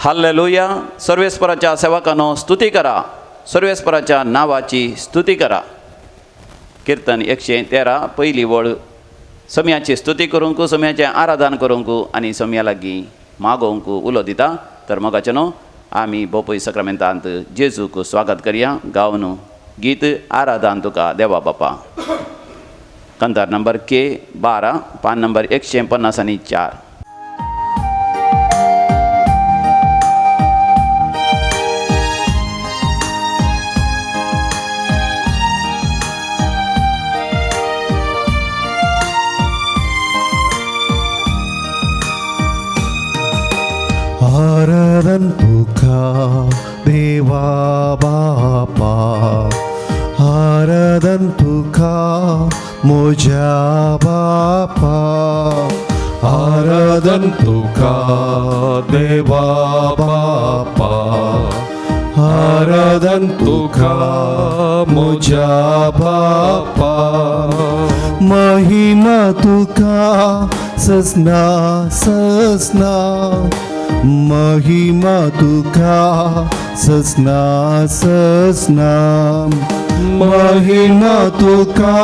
Hallelujah. सर्वेस्पराच्या सेवकांनो स्तुती करा, सर्वेस्पराच्या नांवाची स्तुती करा. किर्तन 113 पयली वळ. सम्याची स्तुती करूंक, सम्याचें आराधन करूंक आनी सम्या लागीं मागोवंक उलो दिता. तर मोगाचे न्हू आमी बोपय सक्रमेंतांत जेजूक स्वागत करया गावन गीत आराधन तुका देवा बापा. कंतार नंबर के 12, पान नंबर 154. आराधन तुका देवा बापा, आराधन तुका म्हज्या बापा, आराधन तुका देवा बापा, आराधन तुका म्हज्या बापा. महिमा तुका ससना ससना, महिमा तुका ससना ससना, महिमा तुका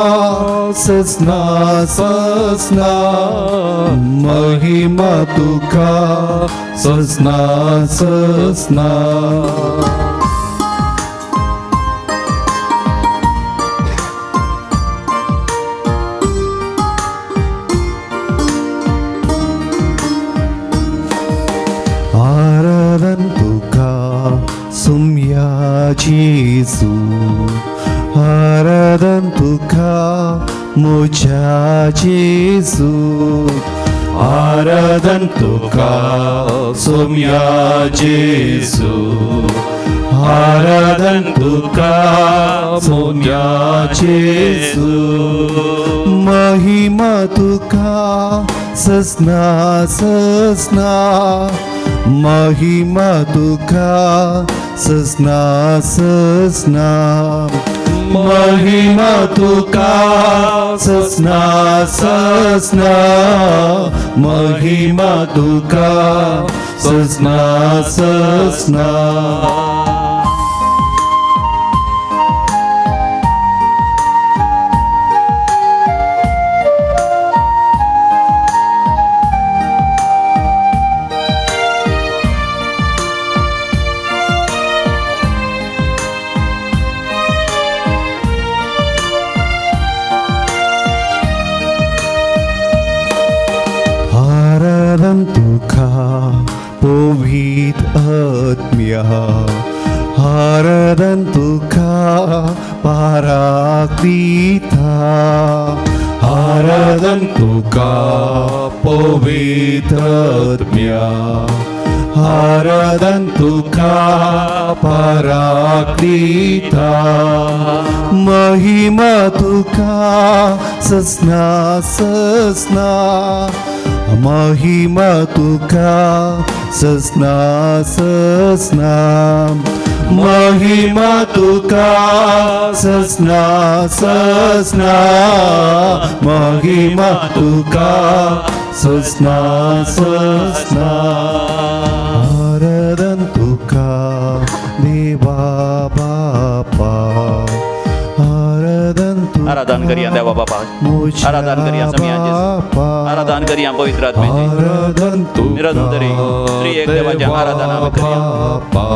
ससना ससना, महिमा तुका ससना ससना. आराधन तुका सुम्या जेजू, आराधन तुका म्हज्या जेजू, आराधन तुका सुम्या जेजू, आराधन तुका सुम्या जेजू. महिमा तुका ससना ससना, महिमा तुका ससना ससना, महिमा तुका ससना ससना, महिमा तुका ससना ससना. आराधन तुका पवित्र आत्म्या, आराधन तुका पराक्लिता, आराधन तुका पवित्र आत्म्या, आराधन तुका पराक्लिता. महिमा तुका ससना ससना, महिमा तुका ससना ससना, महिमा तुका ससना ससना, महिमा तुका ससना ससना. आराधन तुका देवा बापा, आराधन तुका आराधन करया देवा बापा, आराधन करया सम्या जेजू, आराधन करया पवित्र आत्म्याची. आराधन तुका निरंतरी त्रिएक देवाचें आराधन आमी करया. बापा,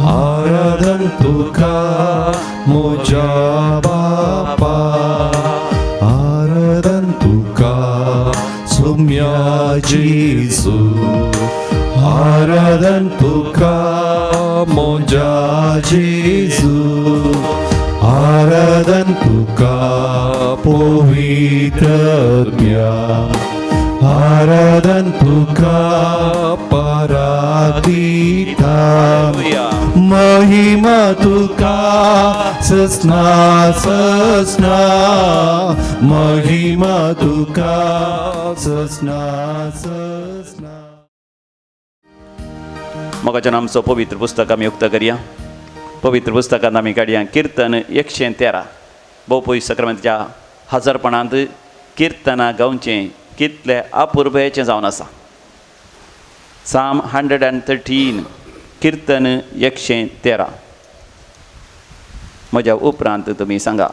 आराधन तुका म्हज्या बापा, आराधन तुका सुम्या जेजू, आराधन तुका म्हज्या जेजू, आराधन तुका पवित्र आत्म्या, आराधन तुका पराक्लिता, हालेलुया. महिमा तुका ससना ससना, महिमा तुका ससना ससना. मोगाच्यान आमचो पवित्र पुस्तक आमी उक्त करया. पवित्र पुस्तकांत आमी काडया किर्तन 113. भोवपय सक्रमेंताच्या हजारपणांत किर्तनां गावचें कितले अपुर्बयेचें जावन आसा. Psalm 113, किर्तन 113. म्हज्या उपरांत तुमी सांगा.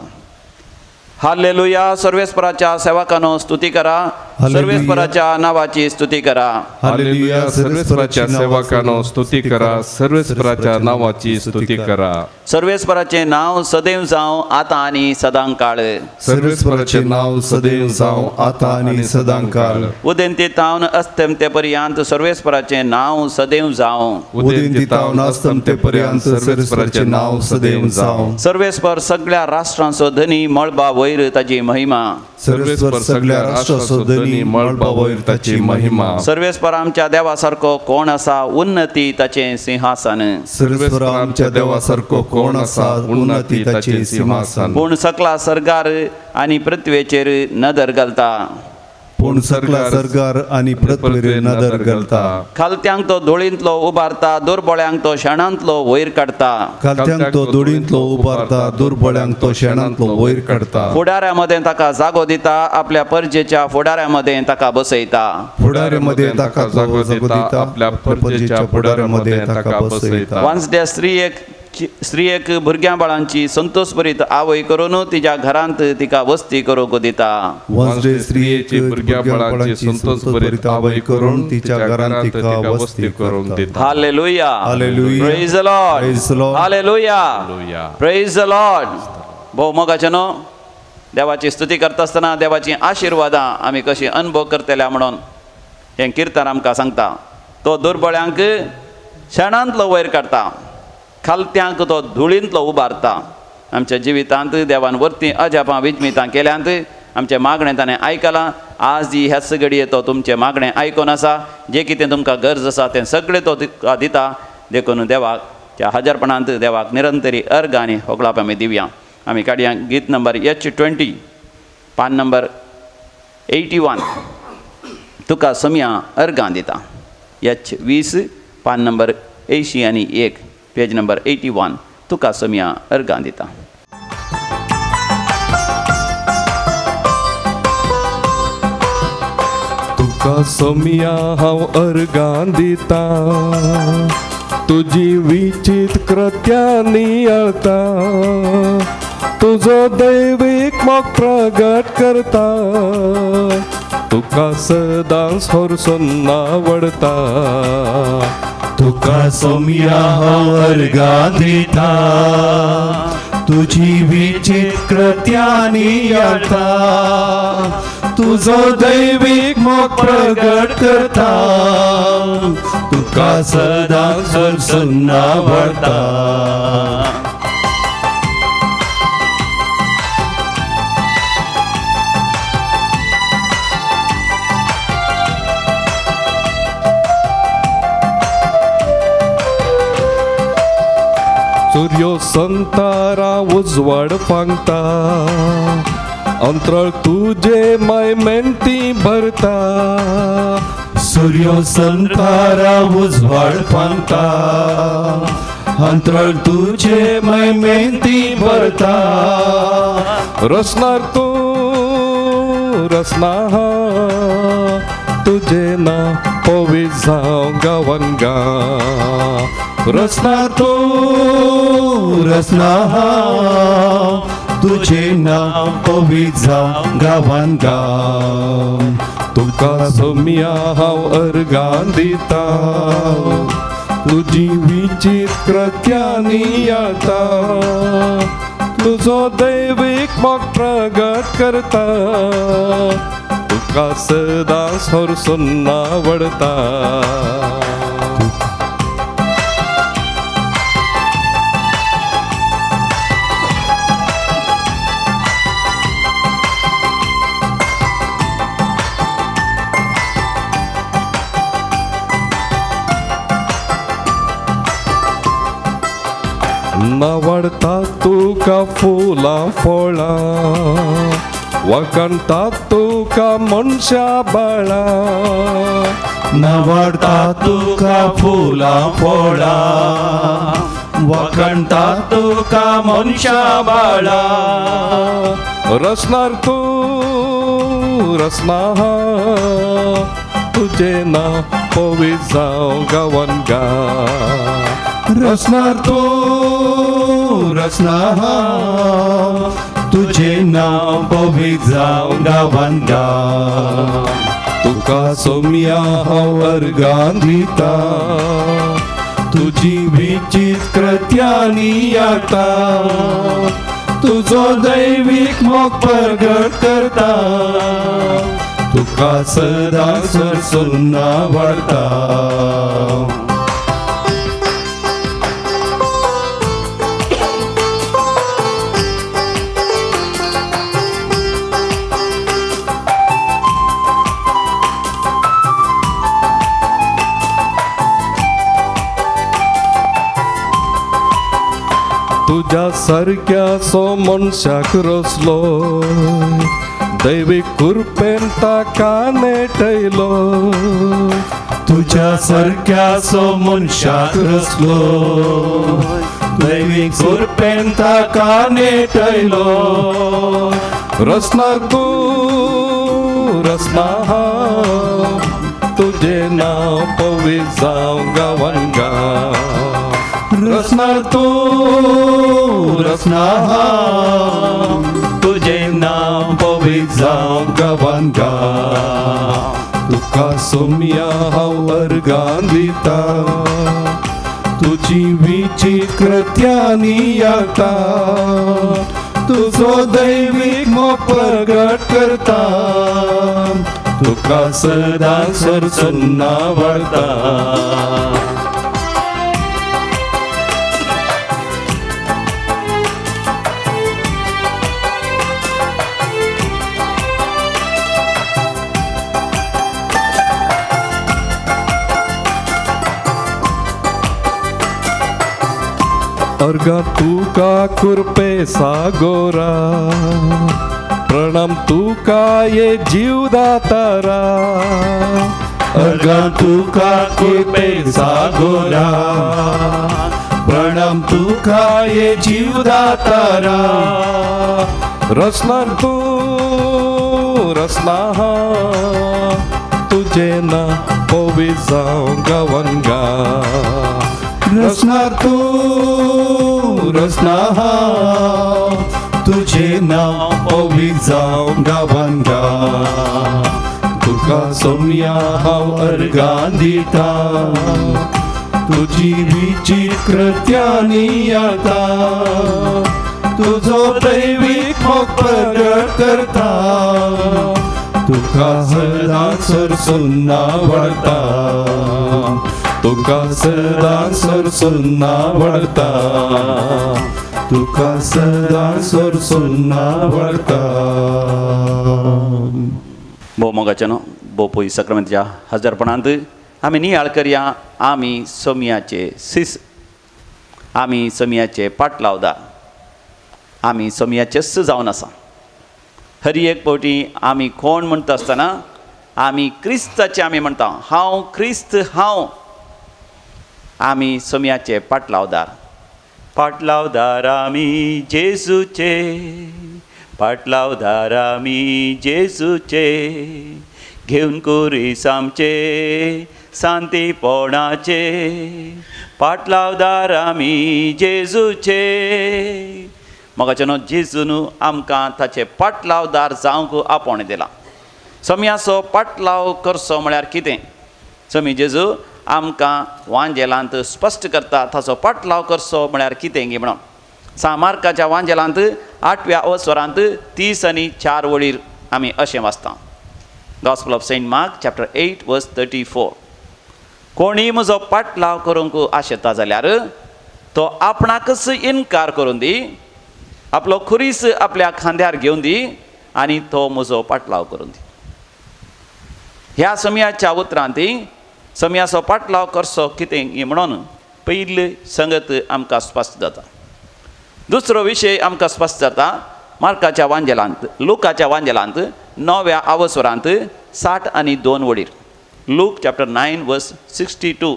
हालेलुया. सर्वेस्पराच्या सेवकांनो स्तुती करा. सर्वेस्पराच्या नावाची स्तुती करा. हालेलुया. सर्वेस्पराच्या सेवकांनो स्तुती करा. सर्वेस्पराच्या नावाची स्तुती करा. सर्वेस्पराचें नांव सदैव जावं आतां आनी सदां काळ. सर्वेस्पराचें नांव सदैव जावं आतां आनी सदां काळ. उदेंती तावन अस्तमते पर्यंत सर्वेस्पराचें नांव सदैव जावं. उदेंती तावन अस्तमते पर्यंत सर्वेस्पराचें नांव सदैव जावं. सर्वेस्पर सगळ्या राष्ट्रांचो धनी, मळबा वयर ताजी महिमा. सर्वेस्पर सगळ्या राष्ट्राचो धनी, मळबा वयर ताची महिमा. सर्वेस्पर आमच्या देवा सारको कोण आसा, उन्नती ताचें सिंहासन. सर्वेस्पर आमच्या देवा सारको कोण आसा, उन्नती ताचें सिंहासन. पूण सकला सर्गार आनी पृथ्वेचेर नदर घालता. पूण सकला सर्गार आनी पृथ्वेर नदर घालता. खालत्यांक तो धुळींतलो उबारता, दुर्बळ्यांक तो शेणांतलो वयर काडता. खालत्यांक तो धुळींतलो उबारता, दुर्बळ्यांक तो शेणांतलो वयर काडता. फुडाऱ्या मदें ताका जागो दिता, आपल्या परजेच्या फुडाऱ्या मदें ताका बसयता. फुडाऱ्या मदें ताका जागो दिता, आपल्या परजेच्या फुडाऱ्या मदें ताका बसयता. वांजड्या स्त्रियेक भुरग्यां बाळांची संतोषभरीत आवय करून तिच्या घरांत तिका वस्ती करूंक दिता. वांजडे स्त्रियेची भुरग्यां बाळांची संतोषभरीत आवय करून तिच्या घरांत तिका वस्ती करूंक दिता. Hallelujah. Hallelujah. Praise the Lord. Praise the Lord. Hallelujah. Praise the Lord. भोव मोगाचे न्हू, देवाची स्तुती करता आसतना देवाची आशिर्वादां आमी कशी अनुभव करतल्या म्हणून हें किर्तन आमकां सांगता. तो दुर्बळ्यांक शेणांतलो वयर काडटा, खालत्यांक तो धुळींतलो उबारता. आमच्या जिवितांत देवान वरती अजापां विजमितां केल्यांत, आमचें मागणें ताणें आयकलां. आज ही ह्याच घडये तो तुमचें मागणें आयकून आसा. जें कितें तुमकां गरज आसा तें सगळें तो तुका दिता. देखून देवाक त्या हजारपणांत देवाक निरंतरी अर्घ आनी होगळाप आमी दिवया. आमी काडया गीत नंबर H20, पान नंबर 81, तुका समया अर्घां दिता. H20, पान नंबर 81, पेज नंबर 81, तुका समया अर्घां दिता. तुका सोमिया हांव अर्घां दिता, तुजी विचित कृत्यां नियाळता, तुजो दैवीक मोग प्रगट करता, तुका सदांच हरसून आवडता. तुका सोमिया हांव अर्घां दिता, तुजी विचित कृत्यां नियाळता, तुजो दैवीक मोग प्रगट करता, तुका सदांच हरसून आवडता. सूर्यो संतारा उजवाड फांगता, अंतराळ तुजे मायमेंती भरता. सूर्यो संतारा उजवाड फांगता, अंतराळ तुजे मायमेंती भरता. रसनार तूं रसना तुजे ना पवीत जावं गांवान गांव. रसना तूं रसना तुझे नांव पवीत जावं गांवान गांव. तुका सोमिया हांव अर्घां दिता, तुजी विचित कृत्यां नियाळता, तुजो दैवीक मोग प्रगट करता, तुका सदांच हरसून आवडता. नावडता तुका फुलां फळां, वाखाणटा तुका मनशा बाळां. नावडता तुका फुलां फळां, वाखाणटा तुका मनशा बाळां. रसनार तूं रसना तुझे नांव पवित्र जावं गांवान गांव. रसणार तूं रसना हांव तुझे नांव पवित्र जावं गांवान गांव. तुका सोम्या हांव अर्गां दिता तुजी विचित कृत्यांनी याता तुजो दैवीक मोग परगट करता तुका सदां सरसून आवडटा. तुज्या सारक्या सो मनशाक रसलो दैवीक कृपेन ताका नेटयलो तुज्या सारक्या सो मनशाक रसलो दैवीक कृपेन ताका नेटयलो. रसना तूं रसना हांव तुजें नांव पवित्र जावं गांवान गांव. रसणार तूं रसना हांव तुझें नांव पवित्र जावं गांवान गांव. तुका सोम्या हांव अर्गां दिता तुजी विचित कृत्यांनी याता तुजो दैवीक मोग परगट करता तुका सदां सरसून आवडटा. अर्गां तुका कृपे सागोरा प्रणाम तुका ये जीवदातारा. अर्गां तुका कृपे सागोरा प्रणाम तुका ये जीवदातारा. रसना तूं रसना हांव तुजें नांव पवित्र जावं गांवान गांव. रसणार तूं रसना हांव तुझें नांव पवित्र जावं गांवान गांव. तुका सोम्या हांव अर्गां दिता तुजी विचित कृत्यांनी याता तुजो दैवीक मोग परगट करता तुका सदां सरसून आवडटा तुका सदां सरसून आवडटा तुका सदां सरसून आवडटा. भोव मोगाच्यानो भोव पयस साक्रामेंताच्या हजारपणांत आमी नियाळ करया. आमी सोमयाचे सीस, आमी सोमयाचे पाटलावदार, आमी सोमयाचेच जावन आसा. हर एक फावटी आमी कोण म्हणटा आसतना आमी क्रिस्ताचे आमी म्हणटा, हांव क्रिस्त हांव. आमी सोमयाचे पाटलावदार, पाटलावदार आमी जेजूचे, पाटलावदार आमी जेजूचे, घेवन कुरीस आमचे शांतीपणाचे, पाटलावदार आमी जेजूचे. मोगाच्यानो जेजून आमकां ताचे पाटलावदार जावंक आपोवणें दिलां. सोमयाचो पाटलाव करचो म्हळ्यार कितें? सोमी जेजू आमकां वांजेलांत स्पश्ट करता ताचो पाटलाव करचो म्हळ्यार कितें गी म्हणून. सांत मार्काच्या वांजेलांत 8व्या अवसरांत 34 वळीर आमी अशें वाचता. Gospel of Saint Mark chapter 8 verse 34. कोणीय म्हजो पाटलाव करूंक आशेता जाल्यार तो आपणाकच इनकार करून दी, आपलो खुरीस आपल्या खांद्यार घेवन दी आनी तो म्हजो पाटलाव करून दी. ह्या समयाच्या उतरांत समयाचो पाटलाव करचो कितें म्हणून पयली संगत आमकां स्पश्ट जाता. दुसरो विशय आमकां स्पश्ट जाता मार्काच्या वांजेलांत, लुकाच्या वांजेलांत 9व्या आवसरांत 62 वडीर, लूक चॅप्टर 9 वर्स 62.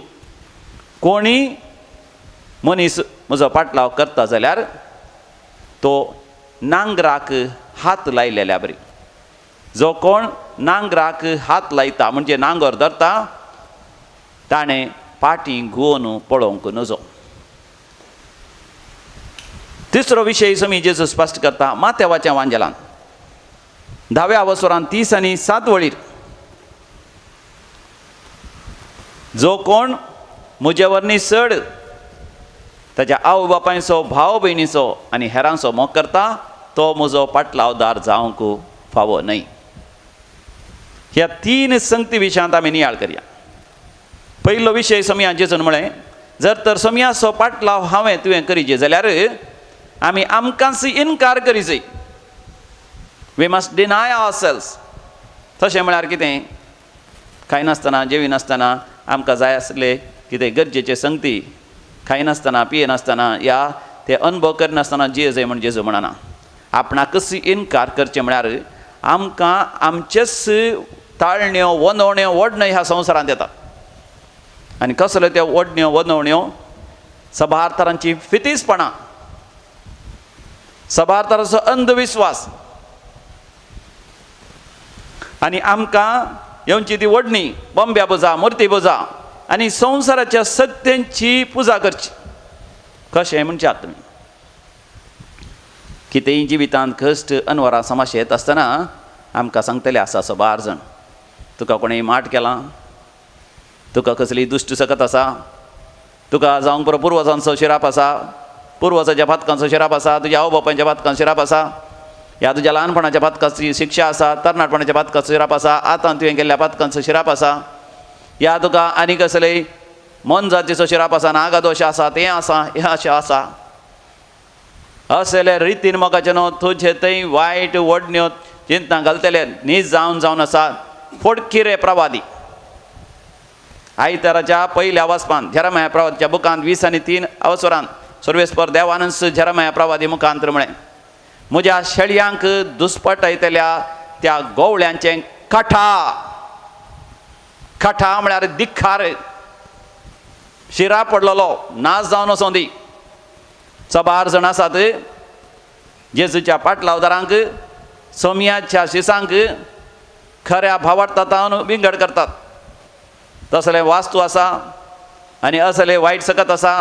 कोणी मनीस म्हजो पाटलाव करता जाल्यार तो नांगराक हात लायलेल्या बरी. जो कोण नांगराक हात लायता म्हणजे नांगर धरता ताणें पाटी घुंवून पळोवंक नजो. तिसरो विशय समी जेजू स्पश्ट करता माथ्यावाच्या वांजेलान 10व्या अवसरान 30 आणि 7 वळीर, जो कोण म्हजे वरनी चड ताच्या आवय बापायचो, भाव भयणीचो आनी हेरांचो मोग करता तो म्हजो पाटलावदार जावंक फावो न्हय. ह्या 3 संगती विशयांत आमी नियाळ करया. पयलो विशय समया जेजून म्हळें, जर तर समयाचो पाटलाव हांवें तुवें करीजे जाल्यार आमी आमकांच इनकार करीजय. We must deny ourselves. तशें म्हळ्यार कितें, खायनासतना जेविनासतना आमकां जाय आसले कितें गरजेचे संगती खायनासतना पियेनासतना या ते अनुभव करिनासतना जिये म्हण जेजू म्हणना. आपणाकच इनकार करचें म्हळ्यार आमकां आमचेच ताळण्यो वनवण्यो ओडण्यो ह्या संवसारांत येतात. आनी कसल्यो त्यो ओडण्यो वनवण्यो, सबार तरांची फितीसपणां, सबार तरांचो अंधविस्वास आनी आमकां येवची ती ओडणी बंब्या पुजा, मुर्ती पुजा आनी संवसाराच्या सत्यांची पुजा करची. कशें म्हणच्यात तुमी, कितेंय जिवितांत कश्ट अनवरां समस्या येत आसतना आमकां सांगतले आसा सबार जाण, तुका कोणें माट केलां, तुका कसली दुश्ट सकत आसा, तुका जावंक पुरो पुर्वजांचो शिराप आसा, पुर्वजाच्या पातकांचो शिराप आसा, तुज्या आवय बापायच्या पातकांचो शिराप आसा, ह्या तुज्या ल्हानपणाच्या पातकाची शिक्षा आसा, तरणाटपणाच्या पातकाचो शिराप आसा, आतां तुवें केल्ल्या पातकांचो शिराप आसा, ह्या तुका आनी कसलेय मोनजातीचो शिराप आसा, नागादोश आसा, तें आसा, हें अशें आसा. असले रितीन मोगाचें न्हू तुजे थंय वायट ओडण्यो चिंतना घालतले नीज जावन जावन आसा फोडकिरे प्रवादी. आयताराच्या पयल्या वचपान झेरमाया प्रवादीच्या बुकांत 20 आणि 3 अवसरान सर्वेस्पर देवानंद झेरमाया प्रवादी मुखांत म्हळें, म्हज्या शेळयांक दुस्पटयतल्या त्या गोवळ्यांचें कठा, कठा म्हळ्यार दिखार, शिरा पडलेलो नाच जावन वचों दी. सबार जाण आसात जेजूच्या पाटलावदारांक, सोमयाच्या शिसांक खऱ्या भावार्थान विंगड करतात. तसले वास्तू आसा आनी असले वायट सकत आसा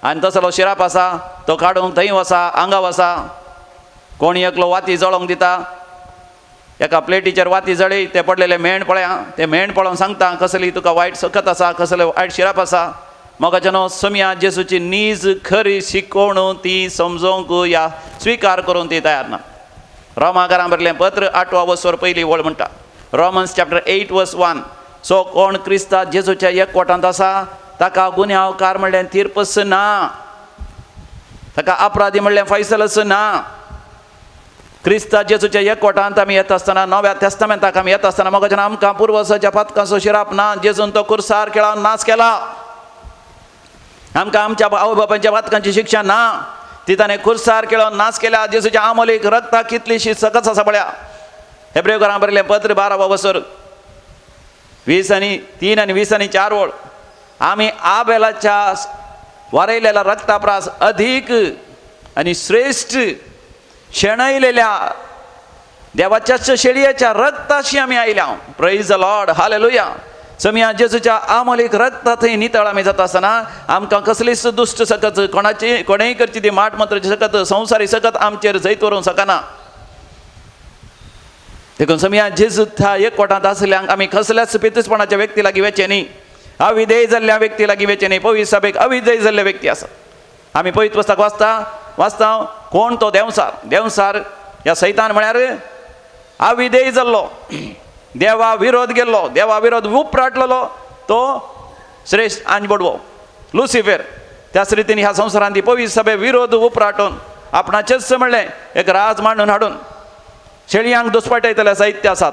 आनी तसलो शिराप आसा, तो काडूंक थंय वसा हांगा वसा. कोण एकलो वाती जळोवंक दिता, एका प्लेटीचेर वाती जळय, ते पडलेले मेण पळया, ते मेण पळोवन सांगता कसली तुका वायट सकत आसा, कसले वायट शिराप आसा. मोगाचें न्हू सोमया जेजूची नीज खरी शिकवण ती समजोवंक या स्विकार करूंक ती तयार ना. रोमाकारां बरलें पत्र 8वो वसवर पयली वळ म्हणटा, Romans chapter 8 verse 1, so कोण क्रिस्ता जेजूच्या एकवटांत आसा ताका गुन्यांवकार म्हणलें तीर्पस ना, ताका अपराधी म्हणलें फैसलस ना. क्रिस्ता जेजूच्या एकवटांत आमी येता आसतना, नव्या तेस्तामेंताक आमी येता आसतना मोगाचें आमकां पुर्वजाच्या पातकांचो शिराप ना. जेजून तो कुर्सार खेळावन नाच केला. आमकां आमच्या आवय बापायच्या पातकांची शिक्षा ना, ती ताणें कुर्सार खेळोवन नाच केल्या. जेजूच्या आमोलीक रक्ता कितलीशी सकस आसा पळया. हेब्रेवकारां बरयलें पत्र 12 वसर 20 आणि 3 आनी 20 आणि 4 वळ, आमी आबेलाच्या वारयलेल्या रक्ताप्रास अधिक आनी श्रेश्ठ शेणयलेल्या देवाच्याच शेळयेच्या रक्ताशी आमी आयल्या. Praise the Lord, hallelujah. समया जेजूच्या आमोलीक रक्ता थंय नितळ आमी जाता आसतना आमकां कसलीच दुश्ट सकत, कोणाची कोणेय करची ती माट मंत्राची सकत, संवसारी सकत आमचेर जैत व्हरूंक शकना. देखून समया जेजू त्या एकवटांत आसल्यांक आमी कसल्याच पितूसपणाच्या व्यक्ती लागीं वेचें न्ही, अविधेय जाल्ल्या व्यक्ती लागीं वेचें न्ही. पवित्र सभेक अविधेय जाल्ले व्यक्ती आसा. आमी पवित्र पुस्तक वाचता वाचता कोण तो देंवसार, देंवसार ह्या सैतान म्हळ्यार अविधेय जाल्लो, देवा विरोध गेल्लो, देवा विरोध उपराटलेलो तो श्रेश्ठ आनी बडवो लुसिफेर. त्याच रितीन ह्या संवसारांत ती पवित्र सभे विरोध उपराटून आपणाचेच म्हणलें एक राज मांडून हाडून शेळयांक दुस्पाटयतले साहित्य आसात.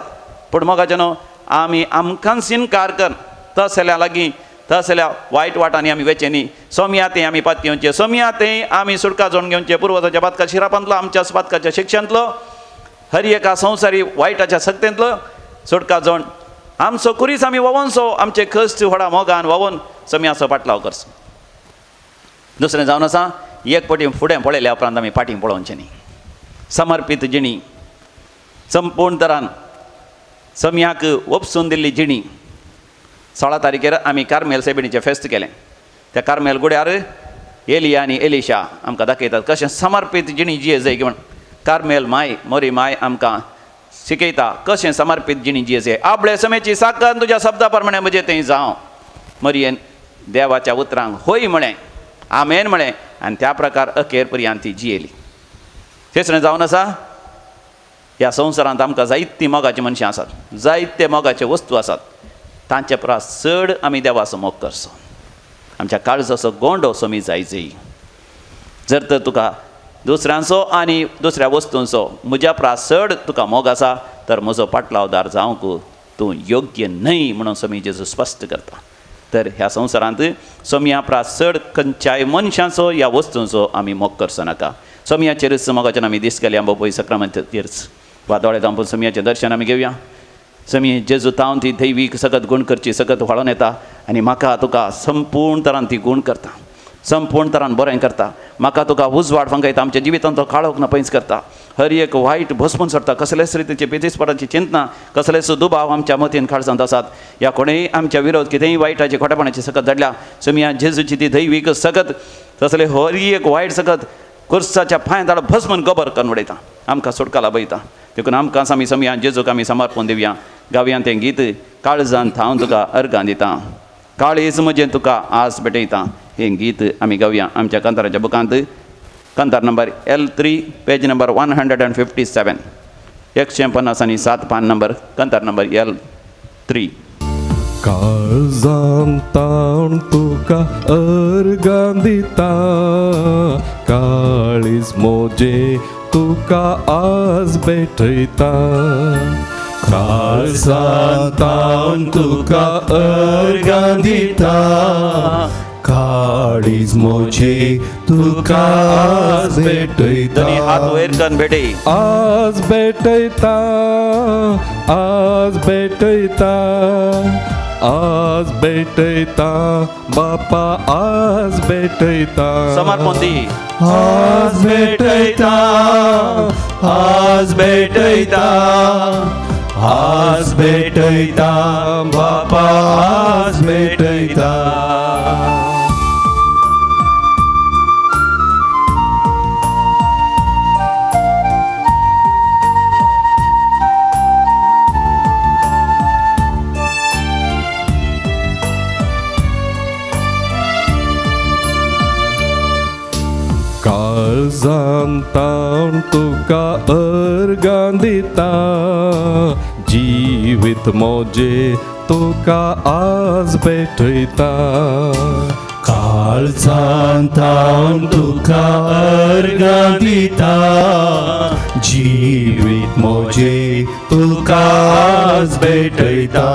पूण मोगाचें न्हू आमी आमकांच इनकार कर तसल्या लागीं तसल्या वायट वाटांनी आमी वेचें न्ही. सोमया तें आमी पात घेवचें, सोमया तें आमी सुटका जोडून घेवचें. पुर्वजाच्या पातका शिरापांतलो, आमच्या पातकाच्या शिक्षांतलो, हर एका संवसारी वायटाच्या सक्तेंतलो सुटका जोड आमचो कुरीस आमी वोवनसो आमचे कश्ट व्हडा मोगान वोवन सोमयाचो पाटलाव करचो. दुसरें जावन आसा, एक पटी फुडें पळयल्या उपरांत आमी फाटीं पळोवचें न्ही. समर्पीत जिणी संपूर्ण तरान सम्याक ओपसून दिल्ली जिणी. 16 तारखेर आमी कार्मेल सेबिणीचें फेस्त केलें. त्या कार्मेल गुड्यार एलिया आनी एलिशा आमकां दाखयतात कशें समर्पीत जिणी जिये जाय म्हण. कार्मेल माय मोरी माय आमकां शिकयता कशें समर्पीत जिणी जिये जाय. आपले समेची साकन तुज्या शब्दा प्रमाणे म्हजें थंय जावं. मरियेन देवाच्या उतरांक होय म्हळें, आमेन म्हळें आनी त्या प्रकार अखेर पर्यंत ती जियेली. तेसरें जावन आसा ह्या संवसारांत आमकां जायतीं मोगाचीं मनशां आसात, जायते मोगाचे वस्तू आसात, तांचे परस चड आमी देवाचो मोग करचो. आमच्या काळजाचो गोंडो समी जाय जाय. जर तर तुका दुसऱ्यांचो आनी दुसऱ्या वस्तूंचो म्हज्या परस चड तुका मोग आसा तर म्हजो पाटलावदार जावंक तूं योग्य न्हय म्हणून समी जेजू स्पश्ट करता. तर ह्या संवसारांत सोमया परस चड खंयच्याय मनशांचो ह्या वस्तूंचो आमी मोग करचो नाका. सोमयाचेरच मोगाच्यान आमी दीस केल्या बोपय सक्रामंताचेरच वा दोळे धांपून सोमयाचें दर्शन आमी घेवया. समी जेजू तावन ती दैवीक सगत गूण करची सगत व्हाळोन येता आनी म्हाका तुका संपूर्ण तरान ती गूण करता, संपूर्ण तरान बरें करता. म्हाका तुका उजवाड फांकयता, आमच्या जिवितांत तो काळोख ना पयस करता, हर एक वायट भस्मून सोडटा. कसलेच रितीचे पितीसपणाची चिंतना, कसलेच दुबाव आमच्या मतीन काळजांत आसात या कोणेय आमच्या विरोध कितेंय वायटाची खोटेपणाची सकत धाडल्या, समिया जेजूची ती दैवीक सकत तसले हर एक वायट सकत कुर्साच्या पांय धाड भस्मून गोबर करून उडयता, आमकां सुटका लाभयता. देखून आमकां आमी समिया जेजूक आमी समर्पण दिवया. गावया तें गीत, काळजान थावन तुका अर्गां दिता, काळीज म्हजें तुका आस भेटयता. हें गीत आमी गावया आमच्या कांताराच्या बुकांत, कांतार नंबर L3 page number 157, 157 पान नंबर, कांतार नंबर L3. काळजान तावन तुका अर्गां दिता, काळीज म्हजें तुका आज भेटयता. काळजान तावन तुका अर्गां दिता, काळीज म्हजें तुका आज भेटयता. हात वयर करून भेटय. आज भेटयता, आज भेटयता, आज भेटयता बापा, आज भेटयता. समर्पण दी. आज भेटयता, आज भेटयता, आज भेटयता बापा, आज भेटयता. काळजान तावन तुका अर्गां दिता, जिवीत म्हजें तुका आज भेटयता. काळजान तावन तुका अर्गां दिता, जिवीत म्हजें तुका आज भेटयता.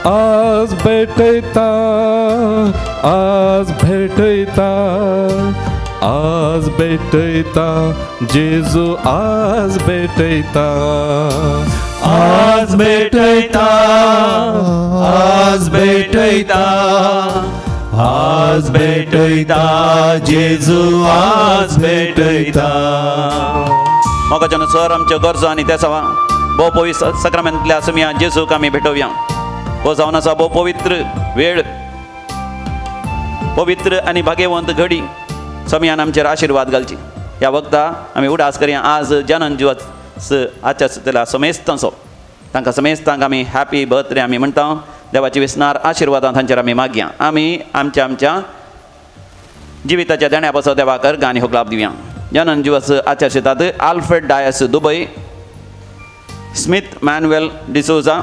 आज भेटयता, आज भेटयता, आज भेटयता जेजू, आज भेटयता. आज भेटयता, आज भेटयता, आज भेटयता जेजू, आज भेटयता. मोगाच्यान सर आमच्यो गरजो आनी ते सवा भोव पवित्र सक्रामेंतल्या सुमया जेजूक आमी भेटोवया. हो जावन आसा भोव पवित्र वेळ, पवित्र आनी भाग्यवंत घडी. समयान आमचेर आशिर्वाद घालची. ह्या वखदा आमी उडास करया. आज जनन दिवस आचरितल्या समेस्तांचो, तांकां समेस्तांक आमी हॅपी बर्थडे आमी म्हणटा. देवाची विसनार आशिर्वादां तांचेर आमी मागया. आमी आमच्या आमच्या जिविताच्या देण्या पासत देवाक अर्गां आनी होगलाप दिवया. जनन दिवस आचरितात Alfred Dias Dubai, Smith Manuel D'Souza,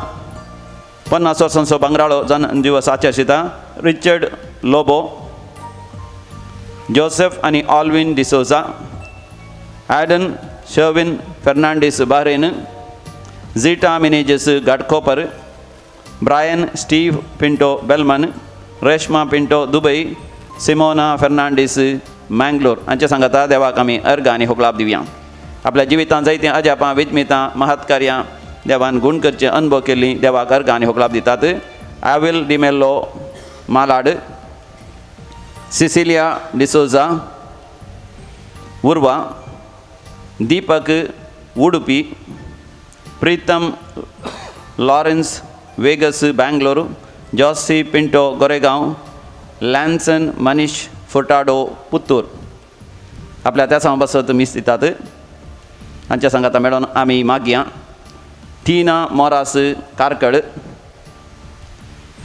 50 वर्सांचो भांगराळो जनन दिवस आचरिता रिचर्ड लोबो, जोसेफ आनी Alvin D'Souza, Aden Sherwin Fernandes Bahrain, Zita Menezes Ghatkopar, Brian Steve Pinto Belman, Reshma Pinto Dubai, Simona Fernandes Mangalore हांचे सांगाता देवाक आमी अर्गां आनी होगलाप दिवया. आपल्या जिवितांत जायतीं अजापां, विज्मितां, महत्कार्यां देवान गूण करचे अनुभव केल्लीं देवाक अर्गां आनी होगलाप दितात. आविल डिमेल्लो मालाड, सिसिलिया डिसोजा उर्वा, दीपक उडुपी, प्रीतम Lawrence Vegas Bangalore, Jossy Pinto Goregaon, Lanson Manish Furtado Puttur. आपल्या त्या सांग बसत मीस दितात. हांच्या सांगाता मेळोन आमी मागया. Tina Moras Karkal,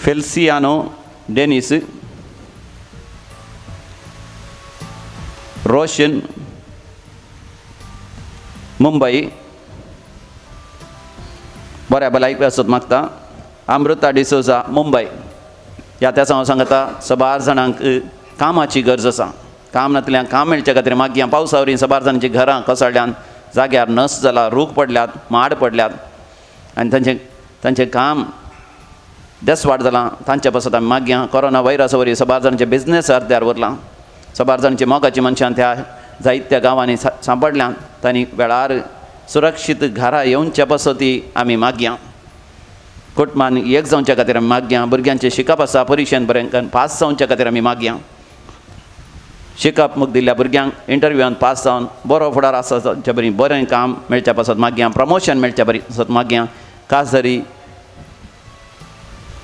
Feliciano Denis, Roshan Mumbai. बऱ्या भलायकी आसत मागता. अमृता डिसोजा मुंबय. ह्या त्या हांव सांगता सबार जाणांक कामाची गरज आसा. काम नातल्यान काम मेळचे खातीर मागया. पावसा वरवीं सबार जाणांची घरां कोसळ्ळ्यान, जाग्यार नस जाला, रूख पडल्यात, माड पडल्यात आनी तांचें तांचें काम देसवाट जालां. तांचे पासत आमी मागया. कोरोना व्हायरसा वरवीं सबार जाणांचे बिजनेस अर्द्यार उरलां. सबार जाणांची मोगाची मनशां त्या जायत्या गांवांनी सांपडल्यान. तांणी वेळार सुरक्षीत घरा येवच्या पासत आमी मागया. कुटुंबान एक जावच्या खातीर आमी मागया. भुरग्यांचें शिकप आसा परिक्षेन बरें पास जावच्या खातीर आमी मागया. शिकप मुख दिल्ल्या भुरग्यांक इंटरव्यूआन पास जावन बरो फुडार आसा जावचे बरी बरें काम मेळच्या पासत मागया. प्रमोशन मेळच्या पासत मागया. खास जरी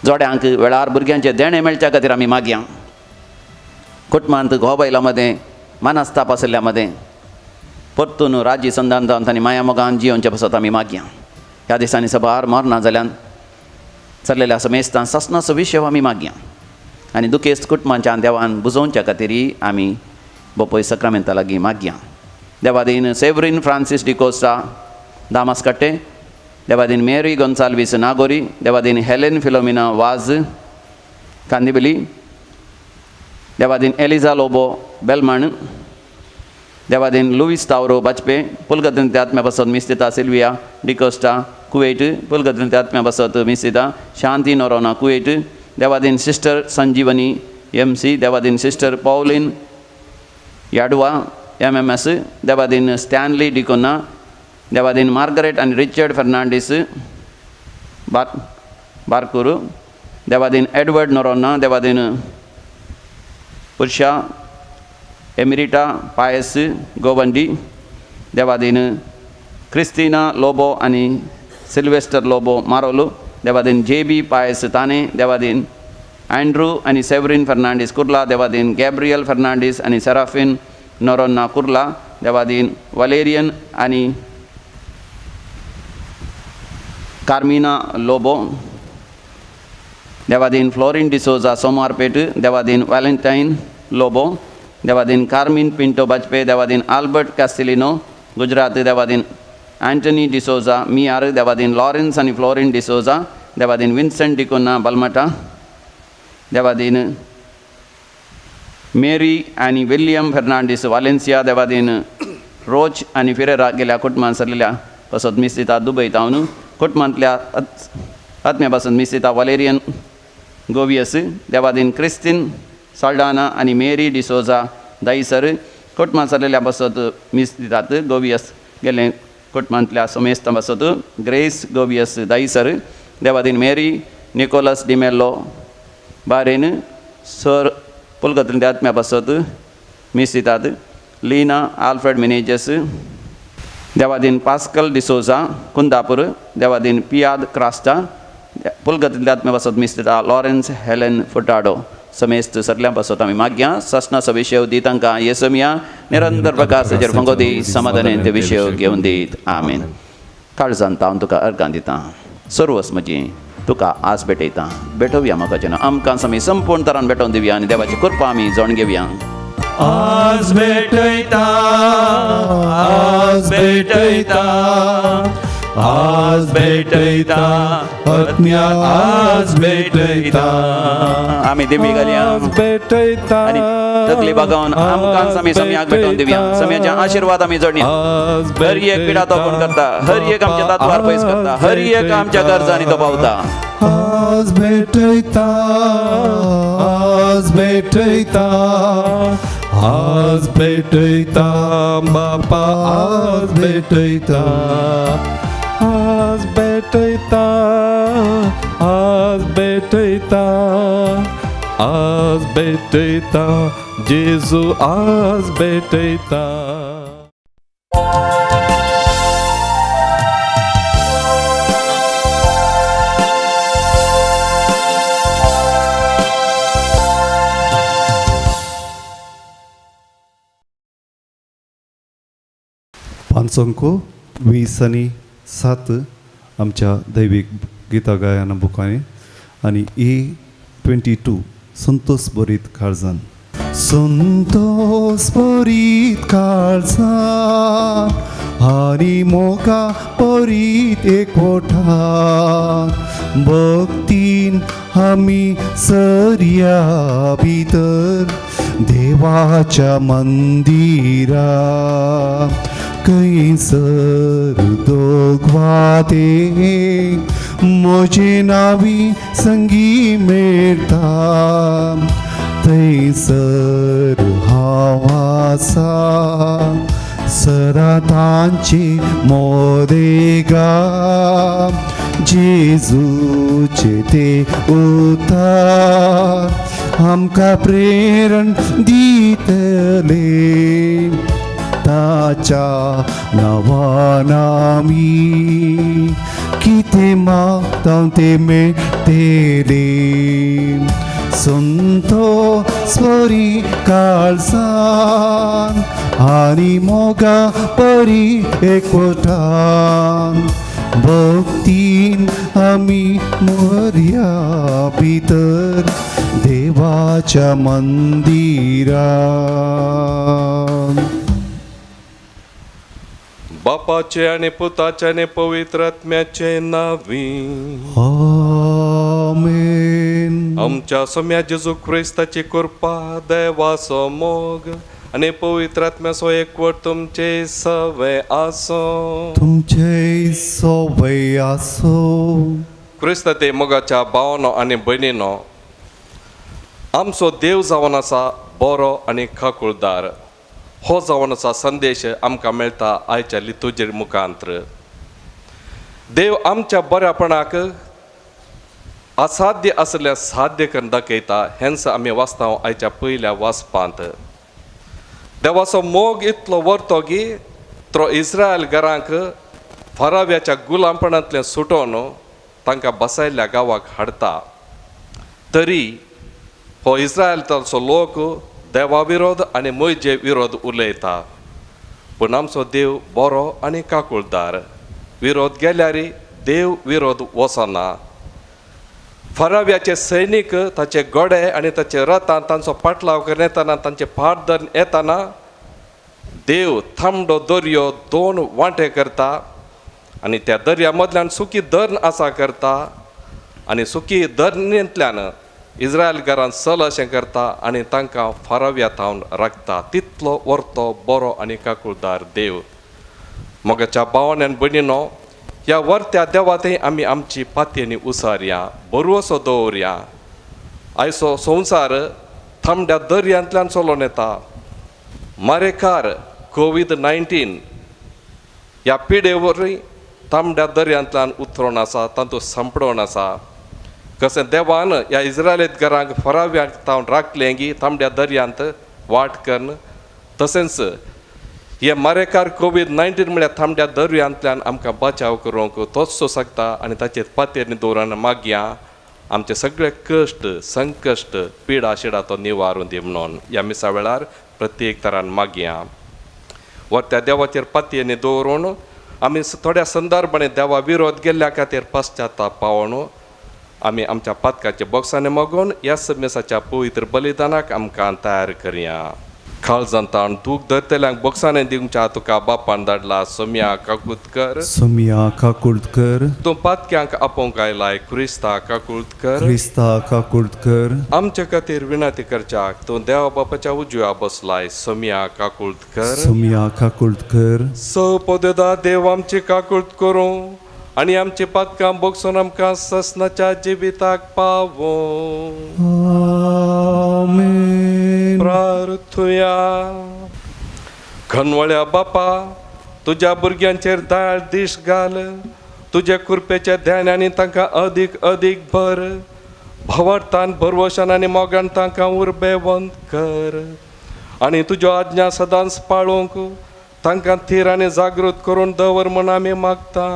जोड्यांक वेळार भुरग्यांचें देणें मेळच्या खातीर आमी मागया. कुटुंबांत घोव बायलां मदें मानस्ताप आशिल्ल्या मदें परतून राजी संदान जावन तांणी माया मोगान जियोवचे पासत आमी मागया. ह्या दिसांनी सबार मरना जाल्यान चल्लेल्या समेस्तान सासणाचो विशय आमी मागया आनी दुखेस्त कुटुंबांच्या देवान बुजोवच्या खातीर आमी बोपय सक्रामेंता लागीं मागया. देवादीन सेवरीन फ्रांसीस डिकोस्टा दामास कट्टे, देवादीन मेरी गोन्साल्वीस नागोरी, देवादीन हेलेन फिलोमिना वाज कांदिबली, देवादीन एलिजा लोबो बेलमण, देवादीन लुईस तावरो बाजपे, पुलगतीन आत्म्या पासत मिस्तिता सिल्विया डिकोस्टा कुवेट, पुलगतीन आत्म्या पासत मिस्तिता शांती नोरोना कुवेट, देवादीन सिस्टर संजीवनी एम सी, देवादीन sister Pauline Yadwa M M S, देवादीन स्टॅनली डिकोना, देवादीन मार्गरेट आनी रिचर्ड फर्नांडीस बारकूर, देवादीन एडवर्ड नोरोना, देवादीन पुरशा एमिरिटा पायस गोवंडी, देवादीन क्रिस्तिना लोबो आनी सिल्वेस्टर लोबो मारोलू, देवादीन जे बी पायस ताने, देवादीन एंड्रू आनी सेवरीन फर्नांडीस कुर्ला, देवादीन गॅब्रियल फर्नांडीस आनी सेराफीन नोरोन्ना कुर्ला, देवादीन वलेरियन आनी कार्मिना लोबो, देवादीन फ्लोरीन डिसोजा सोमारपेट, देवादीन वॅलेंटायन लोबो, देवादीन कार्मीन पिंटो बाजपे, देवादीन आल्बर्ट कास्टिलिनो गुजरात, देवादीन एंटनी डिसोजा मियार, देवादीन लॉरेन्स आनी फ्लोरीन डिसोजा, देवादीन विन्सेंट डिकोना बलमटा, देवादीन मेरी आनी विल्यम फर्नांडीस वालेन्सिया, देवादीन रोच आनी फिरेरा गेल्या कुटुंबान सरलेल्या पासत मिस्तिता दुबय तावन, कुटुंबांतल्या आत्म्या पासून मिस्तिता वालेरियन गोवियस, देवादीन क्रिस्तीन साल्डाना आनी मेरी डिसोजा दाईसर, कुटुंबान सरलेल्या पासत मिस्तितात गोवियस गेले कुटुंबांतल्या समेस्तां पासत ग्रेस गोवियस दाईसर, देवादीन मेरी निकोलस डिमेल्लो बारेन सर पुलगतींतल्या आत्म्या पासत मिस्तितात लीना आल्फ्रेड मिनेजस, देवादीन पास्कल डिसोजा कुंदापूर, देवादीन पियाद क्रास्टा, पुलगतींतल्या आत्म्या पासत मिस्तिता लॉरेन्स हेलेन फुटाडो. समेस्त सगळ्यां पासत आमी मागया. सासणाचो विशय दी तांकां येसमिया निरंतर प्रकाशाचेर फंगो दी, समाधानान ते विशय घेवन दीत. आमेन. काळजान हांव तुका अर्गां दितां, सर्वस म्हजी तुका आज भेटयता. भेटोवया म्हाका जेन्ना आमकां आमी संपूर्ण तरान भेटोवन दिवया आनी देवाची कृपा आमी जाण घेवया. आज भेटयता, आज भेटयता, आज भेटयता, आत्म्या आज भेटयता. आमी देवी घालया भेटयता आनी तकली बागावन आमकां आमी सम्याक भेटोवन दिवया. सम्याचे आशिर्वाद आमी जोडया. हर एक पिडा तो कोण करता, हर एक आमच्या तातवार पयस करता, हर एक आमच्या गरजांनी तो पावता. आज भेटयता, आज भेटयता, आज भेटयता बापा, आज भेटयता, आज भेटयता, आज भेटयता, आज भेटयता जेजू, आज भेटयता. पांच अंको 20 आनी 7 आमच्या दैवीक गीता गायना बुकांनी आनी ए 22, संतोष भरीत काळजान. संतोष भरीत काळजान आनी मोगा भरीत एकवटान, भक्तीन आमी सरया भितर देवाच्या मंदिरा. खंयसर दोगवाते म्हजे नावी संगी मेळटा, थंयसर हांव आसा सदां तांचे मोदेगा. जेजूचे ते उतार आमकां प्रेरण दितले, ताच्या नांवान आमी कितें मागता तें मेळटलें. संतोष भरीत काळजान आनी मोगा भरीत एकवटान, भक्तीन आमी मोरया भितर देवाच्या मंदिरान. बापाचे आनी पुताचे आनी पवित्र आत्म्याचे नावी. आमेन. आमच्या सोम्या जेजू क्रिस्ताची कृपा, देवाचो मोग आनी पवित्र आत्म्याचो एकवट तुमचे सवे आसो. तुमचे सवय आसो. क्रिस्त ते मोगाच्या भावानो आनी भयणीनो, आमचो देव जावन आसा बरो आनी काकुळदार. हो जावन आसा संदेश आमकां मेळटा आयच्या लितुजेर मुखांत्र. देव आमच्या बऱ्यापणाक असाध्य आसल्यार साध्य करून दाखयता, हेंच आमी वाचता आयच्या पयल्या वाचपांत. देवाचो मोग इतलो व्हरतो की तो इस्रायल घरांक फराव्याच्या गुलामपणांतल्यान सुटोवन तांकां बसायल्ल्या गांवाक हाडटा. तरी हो इस्रायलाचो लोक देवा विरोध आनी मोयजे विरोध उलयता. पूण आमचो देव बरो आनी काकुळदार. विरोध गेल्यार देव विरोध वचना. फराव्याचे सैनीक ताचे गोडे आनी ताचे रथान तांचो पाटलाव करून येताना, तांचे फाट धरून येताना, देव थांबडो दर्यो दोन वांटे करता आनी त्या दर्या मदल्यान सुकी धरण आसा करता आनी सुकी धरणींतल्यान इस्रायल घरान चल अशें करता आनी तांकां फाराव्या थावन राखता. तितलो व्हरतो बरो आनी काकुळदार देव. मोगाच्या भावान आनी भयणीनो, ह्या वर्त्या देवा थंय आमी आमची पातयेनी उसारया, बरोसो दवरया. आयचो संवसार थांबड्या दर्यांतल्यान चलोवन येता. मारेकार कोवीड 19 ह्या पिडे वरवीं तांबड्या दर्यांतल्यान उतरोन आसा, तातूंत सांपडोन आसा. कशें देवान ह्या इस्रायलीत घरांक फराव्याक तावन राखलें गी तांबड्या दर्यांत वाट कन्न, तशेंच हे मारेकार कोवीड 19 म्हळ्यार तांबड्या दर्यांतल्यान आमकां बचाव करूंक तोच शकता आनी ताचेर पातयेनी दवरून मागया, आमचे सगळे कश्ट, संकश्ट, पिडा शिडा तो निवारून दी म्हणून ह्या मिसा वेळार प्रत्येक तरान मागया. वर त्या देवाचेर पातयेनी दवरून आमी थोड्या संदर्भांनी देवा विरोध गेल्ल्या खातीर पश्चाताप पावोन आमी आमच्या पातकाच्या बोक्सांनी मागून ह्या मिसाच्या पवित्र बलिदानाक आमकां तयार करया. काळजान ताण दूख धरतल्यांक बोक्सांनी दिवच्या तुका बापान धाडला. सोम्या, काकूत कर. सोमिया, काकुळत कर. तूं पातक्यांक आपोवंक आयलाय. क्रिस्ता, काकूत कर. क्रिस्ता, काकुळत कर. आमच्या खातीर विनंती करच्याक तूं देवा बापाच्या उजव्या बसलाय. सोम्या, काकूत कर. सोमिया, काकुळत कर. स पददा देव आमची काकूत करूं आनी आमची पातकां बोगसून आमकां ससनाच्या जिविताक पावों. आमेन. प्रार्थुया. खनवळ्या बापा, तुज्या भुरग्यांचेर दाळ दीश घाल. तुज्या कृपेच्या ध्यानांनी तांकां अदीक अदीक भर. भवर्थान, भरवशान आनी मोगान तांकां उर्बेवंत कर आनी तुज्यो आज्ञा सदांच पाळूंक तांकां थीर आनी जागृत करून दवर म्हूण आमी मागता,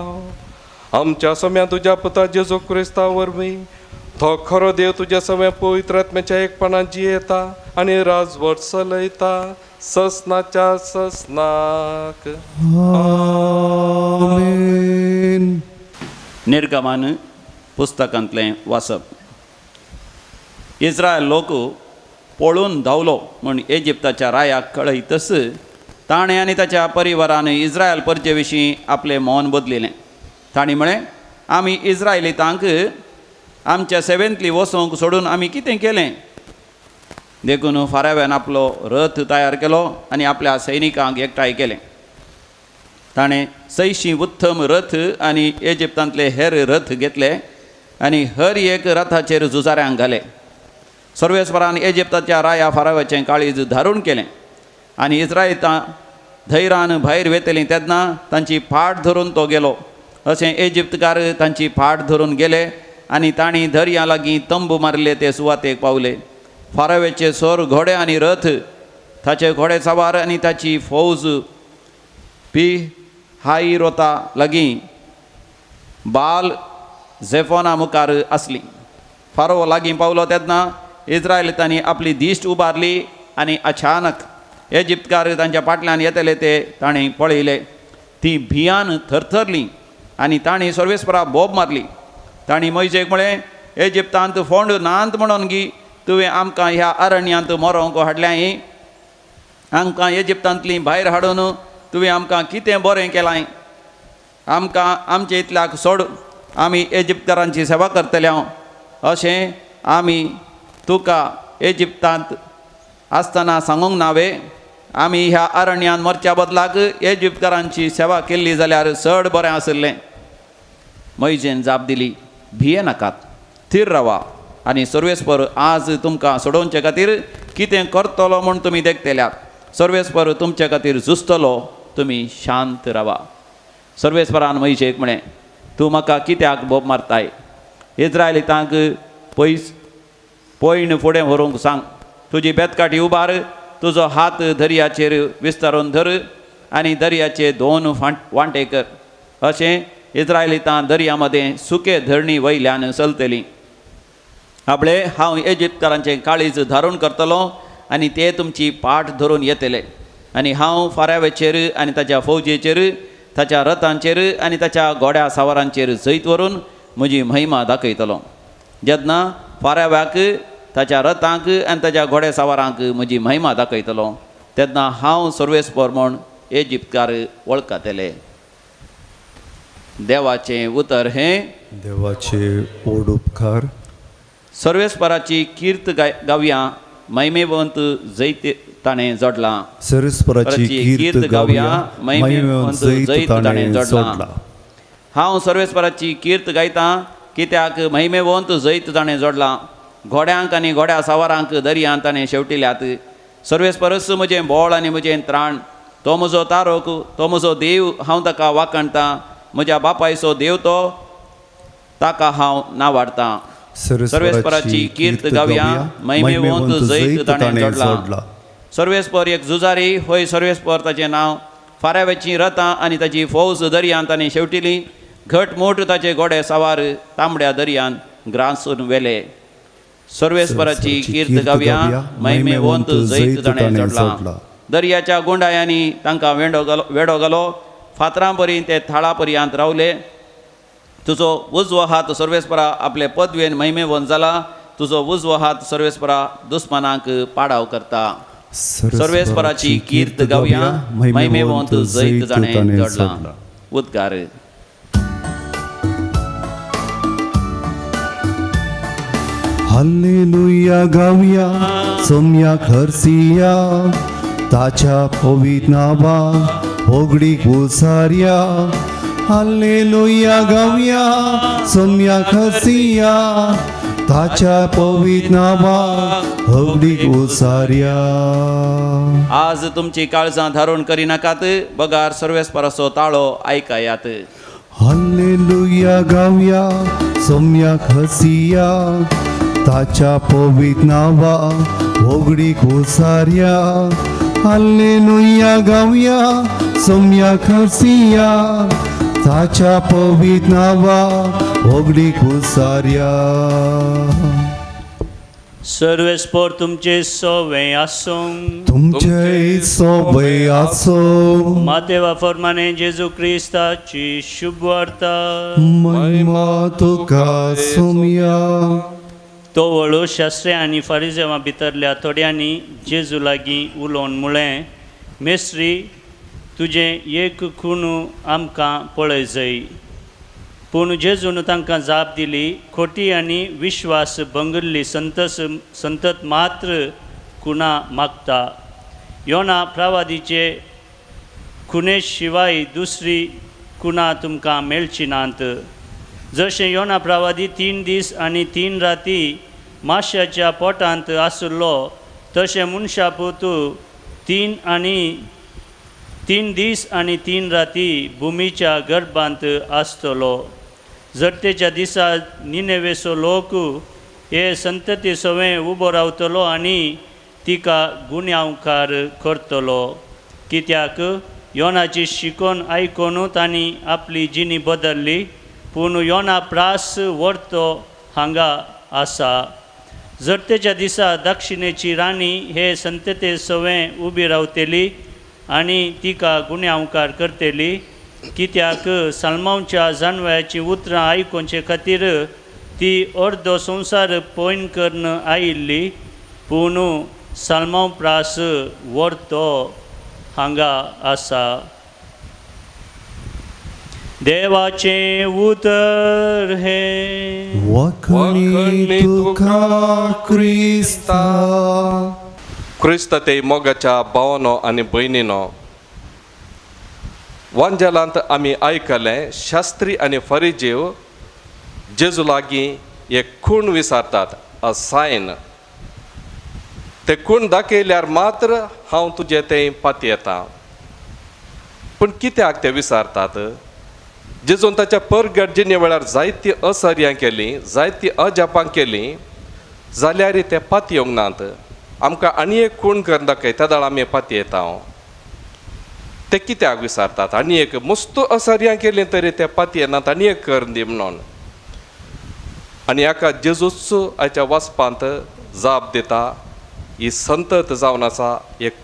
आमच्या सोम्या तुज्या पुता जेजू क्रिस्ता वरवीं. तो खरो देव, तुज्या सगळ्या पवित्र आत्म्याच्या एकपणान जियेता आनी राजवट चलयता. ससनाच्या ससनाक. आमेन. निर्गमन पुस्तकांतलें वाचप. इस्रायल लोक पळून धांवलो म्हूण इजिप्ताच्या रायाक कळयतच ताणें आनी ताच्या परिवारान इस्रायल परजे विशीं आपलें मौन बदलिलें. तांणी म्हळें, आमी इस्रायलितांक आमच्या सेवेंतली वसोवंक सोडून आमी कितें केलें? देखून फाराव्यान आपलो रथ तयार केलो आनी आपल्या सैनिकांक एकठांय केलें. ताणें 600 उत्तम रथ आनी इजिप्तांतले हेर रथ घेतले आनी हर एक रथाचेर झुजाऱ्यांक घाले. सर्वेस्परान इजिप्ताच्या राया फाराव्याचें काळीज धारून केलें आनी इस्रायलां धैरान भायर वेतलीं तेन्ना तांची फाट धरून तो गेलो. अशें इजिप्तकार तांची फाट धरून गेले आनी तांणी दर्या लागीं तंबू मारले ते सुवातेक पावले. फाराव्याचे सोर घोडे आनी रथ, ताचे घोडे सवार आनी ताची फौज पी हायरोता लागीं बाल झेफोना मुखार आसली. फारो लागीं पावलो तेन्ना इस्रायलितांनी आपली दिश्ट उबारली आनी अचानक इजिप्तकार तांच्या फाटल्यान येतले ते ताणें पळयले. ती भियान थरथरली आनी तांणी सर्वेस्परा बोब मारली. तांणी मोयजेक म्हळें, इजिप्तांत फोंड नात म्हणून गी तुवें आमकां ह्या अरण्यांत मरोंक हाडल्याय? आमकां इजिप्तांतली भायर हाडून तुवें आमकां कितें बरें केलां? आमकां आमचे इतल्याक सोड, आमी इजिप्तकारांची सेवा करतले. अशें आमी तुका इजिप्तांत आसतना सांगूंक ना वे? आमी ह्या अरण्यांत मरच्या बदलाक इजिप्तकारांची सेवा केल्ली जाल्यार चड बरें आशिल्लें. मोयजेन जाप दिली, भिये नाकात, थीर रावा आनी सर्वेस्पर आज तुमकां सोडोवचे खातीर कितें करतलो म्हूण तुमी देखतल्यात. सर्वेस्पर तुमचे खातीर झुजतलो, तुमी शांत रावा. सर्वेस्परान मोयजेक म्हळें, तूं म्हाका कित्याक बोब मारताय? इस्रायलितांक पयस पयण फुडें व्हरूंक सांग. तुजी बेतकाठी उबार, तुजो हात दर्याचेर विस्तारून धर आनी दर्याचे 2 वांटे कर. अशें इस्रायलितां दर्या मदें सुके धरणी वयल्यान चलतलीं. आपले हांव इजिप्तकारांचें काळीज धारून करतलो आनी ते तुमची पाठ धरून येतले आनी हांव फाराव्याचेर आनी ताच्या फौजेचेर, ताच्या रथांचेर आनी ताच्या घोड्या सावारांचेर जैत व्हरून म्हजी महिमा दाखयतलो. जेन्ना फाराव्याक, ताच्या रथांक आनी ताच्या घोड्या सावारांक म्हजी महिमा दाखयतलो तेन्ना हांव सर्वेस्पर म्हूण इजिप्तकार वळखतले. देवाचें उतर हें देवाचे ओड उपकार. सर्वेस्पराची कीर्त गावया, महिमेवंत जैत ताणें जोडलां. सर्वेस्पराची कीर्त गावया, महिमेवंत जैत ताणें जोडलां. हांव सर्वेस्पराची कीर्त गायतां कित्याक महिमेवंत जैत ताणें जोडलां. घोड्यांक आनी घोड्या सावारांक दर्यांत ताणें शेवटिल्यात. सर्वेस्परच म्हजें बोळ आनी म्हजें त्राण, तो म्हजो तारोक, तो म्हजो देव, हांव ताका वाखाणटां. म्हज्या बापायचो देव तो, ताका हांव नावाडटां. सर्वेस्पराची कीर्त गावया, महिमेवंत जैत ताणें जोडलां. सर्वेस्पर एक झुजारी, होय सर्वेस्पर ताचें नांव. फाराव्याचीं रथां आनी ताची फौज दर्यांत ताणें शेवटिली. घटमूट ताचे घोडे सवार तांबड्या दर्यान ग्रासून वेले. सर्वेस्पराची कीर्त गावया, महिमेवंत जैत ताणें जोडलां. दर्याच्या गुंडायांनी तांकां वेडो घालो, फातरां परी ते थाळा पर्यंत रावले. तुजो उजवो हात सर्वेस्परा आपले पदवेन महिमेवंत जाला. तुजो उजवो हात सर्वेस्परा दुस्मानांक पाडाव करता. सर्वेस्पराची कीर्त गावया, महिमेवंत जैत ताणें जोडलां. उद्गार. हालेलुया गावया, सोम्याक हरसिया, ताच्या पवित्र नांवा होगडीक उसारया. हालेलुया गावया, सोम्याक हरसिया, ताच्या पवित्र नांवा होगडीक उसारया. आज तुमची काळजां धारून करिनाकात, बगार सर्वेस्पराचो ताळो आयकायात. हालेलुया गावया, सोम्याक हरसिया, ताच्या पवित्र नांवा होगडीक उसारया. हालेलुया गावया, सोम्याक हरसिया, ताच्या पवित्र नांवा होगडीक उसारया. सर्वेस्पोर तुमचे सोवे आसूं। तुमचे सोबे आसो। मातेवा फॉर्माने जेजू क्रिस्ताची शुभवार्ता। महिमा तुका सोमया। तो वळू शास्त्रे आनी फारिजेवां भितरल्या थोड्यांनी जेजू लागीं उलोवन म्हळें, मेस्त्री तुजें एक खून आमकां पळय जाय। पूण जेजून तांकां जाप दिली, खोटी आनी विश्वास भंगल्ली संतत मात्र खुणा मागता। योना प्रवादीचे खुणे शिवाय दुसरी खुणा तुमकां मेळची नात। जशें योना प्रवादी 3 दीस आनी 3 राती माश्याच्या पोटांत आसलो, तशें मनशा पूत 3 दीस आनी 3 राती भुमीच्या गर्भांत आसतलो। जरतेच्या दिसा निनेवेचो लोक हे संतती सवें उबो रावतलो आनी तिका गुन्यांवकार करतलो, कित्याक योनाची शिकोवन आयकून तांणी आपली जिणी बदल्ली। पूण योना प्रास वर्तो हांगा आसा। जरतेच्या दिसा दक्षिणेची राणी हे संतते सवें उबी रावतली आनी तिका गुन्यांवकार करतली, कित्याक साल्मांवच्या जानव्याचीं उतरां आयकुचे खातीर ती अर्दो संवसार पयन करून आयिल्ली। पूण साल्मांव प्रास वर्तो हांगा आसा। देवाचें उतर हें। वखणी तुका क्रिस्ता। क्रिस्त ते मोगाच्या भावानो आनी भयणीनो, वांजेलांत आमी आयकलें शास्त्री आनी फरिजीव जेजू लागीं एक खूण विचारतात, अ सायन। ते खूण दाखयल्यार मात्र हांव तुजें तें पातयेता। पूण कित्याक ते विचारतात? जेजून ताच्या परगट जिणे वेळार जायतीं असर्यां केलीं, जायतीं अजापां केलीं, जाल्यार ते पातयेवंक नात। आमकां आनी एक खूण करून दाखय, त्या वेळार आमी पातयेता। ते कित्याक विचारतात? आनी एक मस्त असर्यां केलीं तरी ते पातयेनात, आनी एक करून दी म्हणून। आनी हाका जेजूच आयच्या वाचपांत जाप दिता, ही संतत जावन आसा एक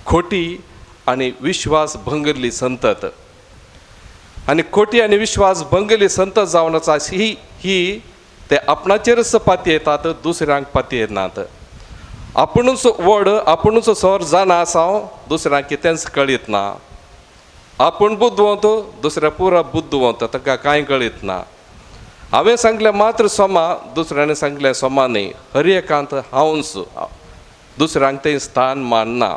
खोटी आनी विश्वास भंगल्ली संतत। आनी खोटी आनी विश्वास भंगल्ली संतत जावन आसा ही ही ते आपणाचेरच पातयेतात, दुसऱ्यांक पातयेनात। आपुणूच व्हड, आपुणूच सर जाणा आसा, दुसऱ्यांक कितेंच कळीत ना। आपूण बुद्धवंत, दुसऱ्या पुरा बुद्धवंत, ताका कांय कळीत ना। हांवें सांगलें मात्र सोमा, दुसऱ्याने सांगलें सोमा न्ही। हर एकांत हांवच, दुसऱ्यांक तें स्थान मानना।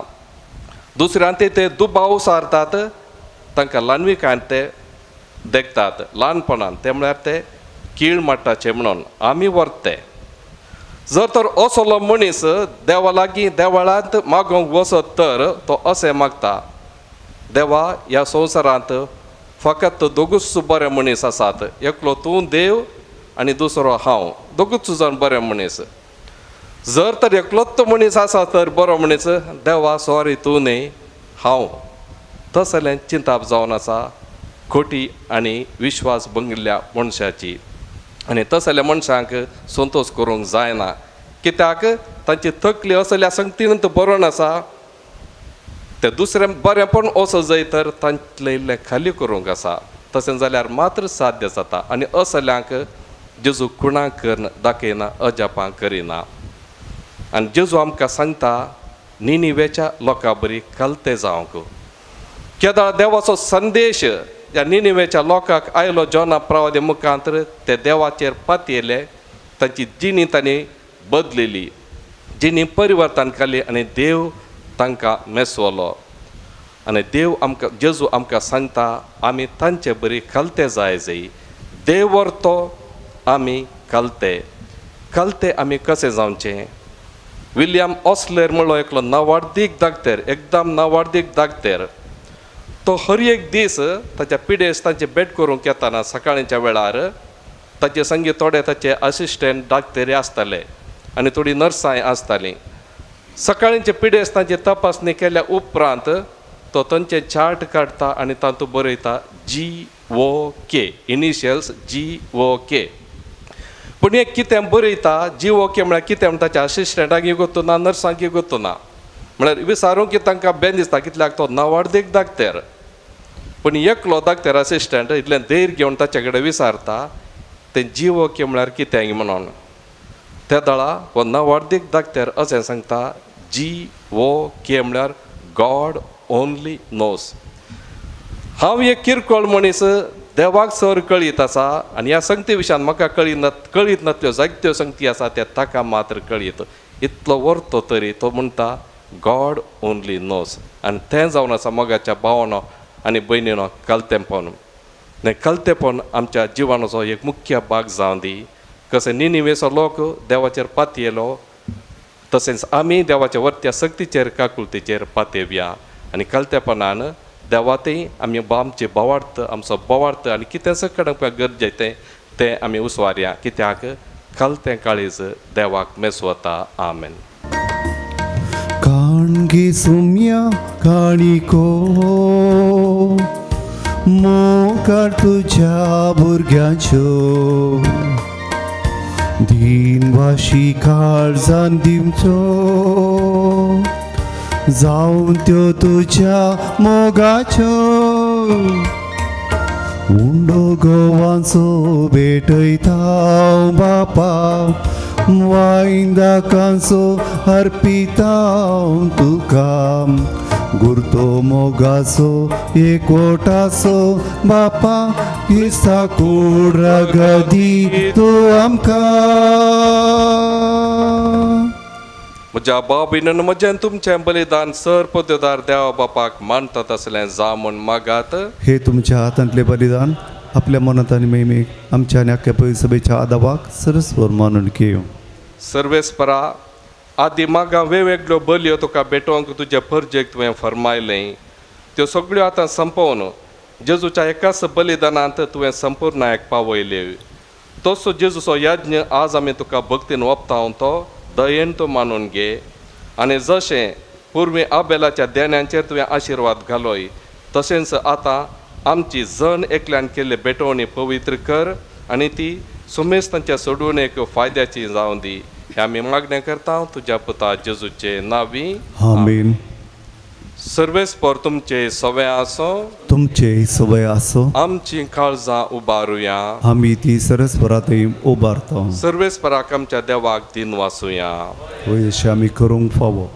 दुसऱ्यांक ते दुबाव सारतात, तांकां ल्हानविकान ते देखतात, ल्हानपणान ते म्हळ्यार ते कीळ माट्टाचे म्हणून आमी व्हरते। जर तर असलो मनीस देवा लागीं देवळांत मागोवंक वचत तर तो अशें मागता, देवा ह्या संवसारांत फकत दोगूच बरे मनीस आसात, एकलो तूं देव आनी दुसरो हांव, दोगूच जाण बरे मनीस। जर तर एकलोच मनीस आसा तर बरो मनीस, देवा सॉरी तूं न्ही हांव। तसलें चिंताप जावन आसा खोटी आनी विश्वास भंगिल्ल्या मनशाची। आनी तसल्या मनशांक संतोश करूंक जायना, कित्याक तांची तकली असल्या संगतीन बरोवन आसा, ते दुसरें बरेंपण असो जाय तर तांतलें इल्लें खाली करूंक आसा, तशें जाल्यार मात्र साध्य जाता। आनी असल्यांक जेजू खुणां करून दाखयना, अजापां करिना। आनी जेजू आमकां सांगता निनिवेच्या लोकां बरी कलते जावंक। केदाळ देवाचो संदेश ह्या निनिवेच्या लोकांक आयलो जोना प्रवादी मुखांत, ते देवाचेर पातयेले, तांची जिणी तांणी बदलेली, जिणी परिवर्तन केली आनी देव तांकां मेसवलो। आनी देव आमकां, जेजू आमकां सांगता आमी तांचे बरी कलते जाय जाय। देव व्हरतो, आमी कलते। कलते आमी कशें जावचें? विलियम ऑस्लर म्हणलो एकलो नावार्दीक दाक्तेर, एकदम नावार्दीक दाक्तेर। तो हर एक दीस ताच्या पिडेस्तांची भेट करूंक येताना सकाळच्या वेळार ताचे संगी थोडे ताचे असिस्टंट दाक्तेर आसताले आनी थोडी नर्सांय आसतालीं। सकाळींचे पिडेस्तांची तपासणी केल्या उपरांत तो तांचे चार्ट काडटा आनी तातूंत बरयता G O K, initials G O K. पूण एक कितें बरयता जी ओ के म्हळ्यार कितें म्हणटा ताच्या असिस्टंटाक गोत्तू ना, नर्सांक गोत्तू ना, म्हळ्यार विचारूंक की तांकां बेन दिसता कितल्याक तो नावाडदीक दाक्तेर. पूण एकलो दाक्तेर असिस्टंट इतलें धैर्य घेवन ताचे कडेन विचारता तें जी ओ के म्हळ्यार कितें म्हणून. त्या दळा हो नावाडदीक दाक्तेर अशें सांगता, जी ओ के म्हळ्यार गॉड ओनली नोज. हांव एक किरकोळ मनीस, देवाक सर कळीत आसा आनी ह्या संगती विशयान म्हाका कळीत नातल्यो जायत्यो संगती आसा त्या ताका मात्र कळीत. इतलो व्हरतो तरी तो म्हणटा गॉड ओनली नोज. आनी तें जावन आसा मोगाच्या भावानो आनी भयणीनो कलतेंपण. कलतेंपण आमच्या जिवनाचो एक मुख्य भाग जावन दी. कशें निनिवेचो लोक देवाचेर पातयेलो तशेंच आमी देवाच्या वरत्या सक्तीचेर काकुळतीचेर पातयेवया आनी कलतेपणान देवातय आमी आमचे बोवार्थ आमचो बोवार्थ आनी कितें सकट आमकां गरजेचें तें आमी उसवारया, कित्याक कलतें काळीज देवाक मेसवता. आमेन. काणगी सुम्या काणिको मोकार तुज्या भुरग्यांच्यो दीन वाशी काळजान दिवचो जावन त्यो तुज्या मोगाच्यो उंडो गोवांचो भेटयता बापा वायंदाकांचो अर्पिता तुका गुरतो मोगाचो एकवटाचो बापा क्रिस्ता कूड रगदी तूं आमकां. म्हज्या भाव भयणीन म्हजें तुमचें बलिदान सर पद्योदार देवा बापाक मानतात असलें जावं म्हूण मागात. हे तुमच्या हातांतले बलिदान आपल्या मनात आनी मेमेक आमच्या आनी आख्या पवित्र सभेच्या आदावाक सरस्वर मानून घेवं. सर्वेस्परा आदी मागां वेगवेगळ्यो बलयो तुका भेटोवंक तुजे परजेक तुवें फर्मायलें त्यो सगळ्यो आतां संपोवन जेजूच्या एकाच बलिदानांत तुवें संपुर्णायक पावयल्यो. तसो जेजूचो यज्ञ आज आमी तुका भक्तीन ओपतावन तो दयेन तूं मानून घे आनी जशें पुर्वी आबेलाच्या देण्यांचेर तुवें आशिर्वाद घालोय तशेंच आतां आमची जण एकल्यान केल्ली भेटवणी पवित्र कर आनी ती सुमेस्तांच्या सोडून एक फायद्याची जावं दी. हें आमी मागणें करता तुज्या पुता जेजूचे नांवी. आमेन. सर्वेस्पर तुमचे सवे आसो. तुमचे सवय आसो. आमची काळजां उबारुया. आमी ती सरस्वरातय उबारता. सर्वेस्पराक आमच्या देवाक दिन वासुया. वय अशें आमी करूंक फावो.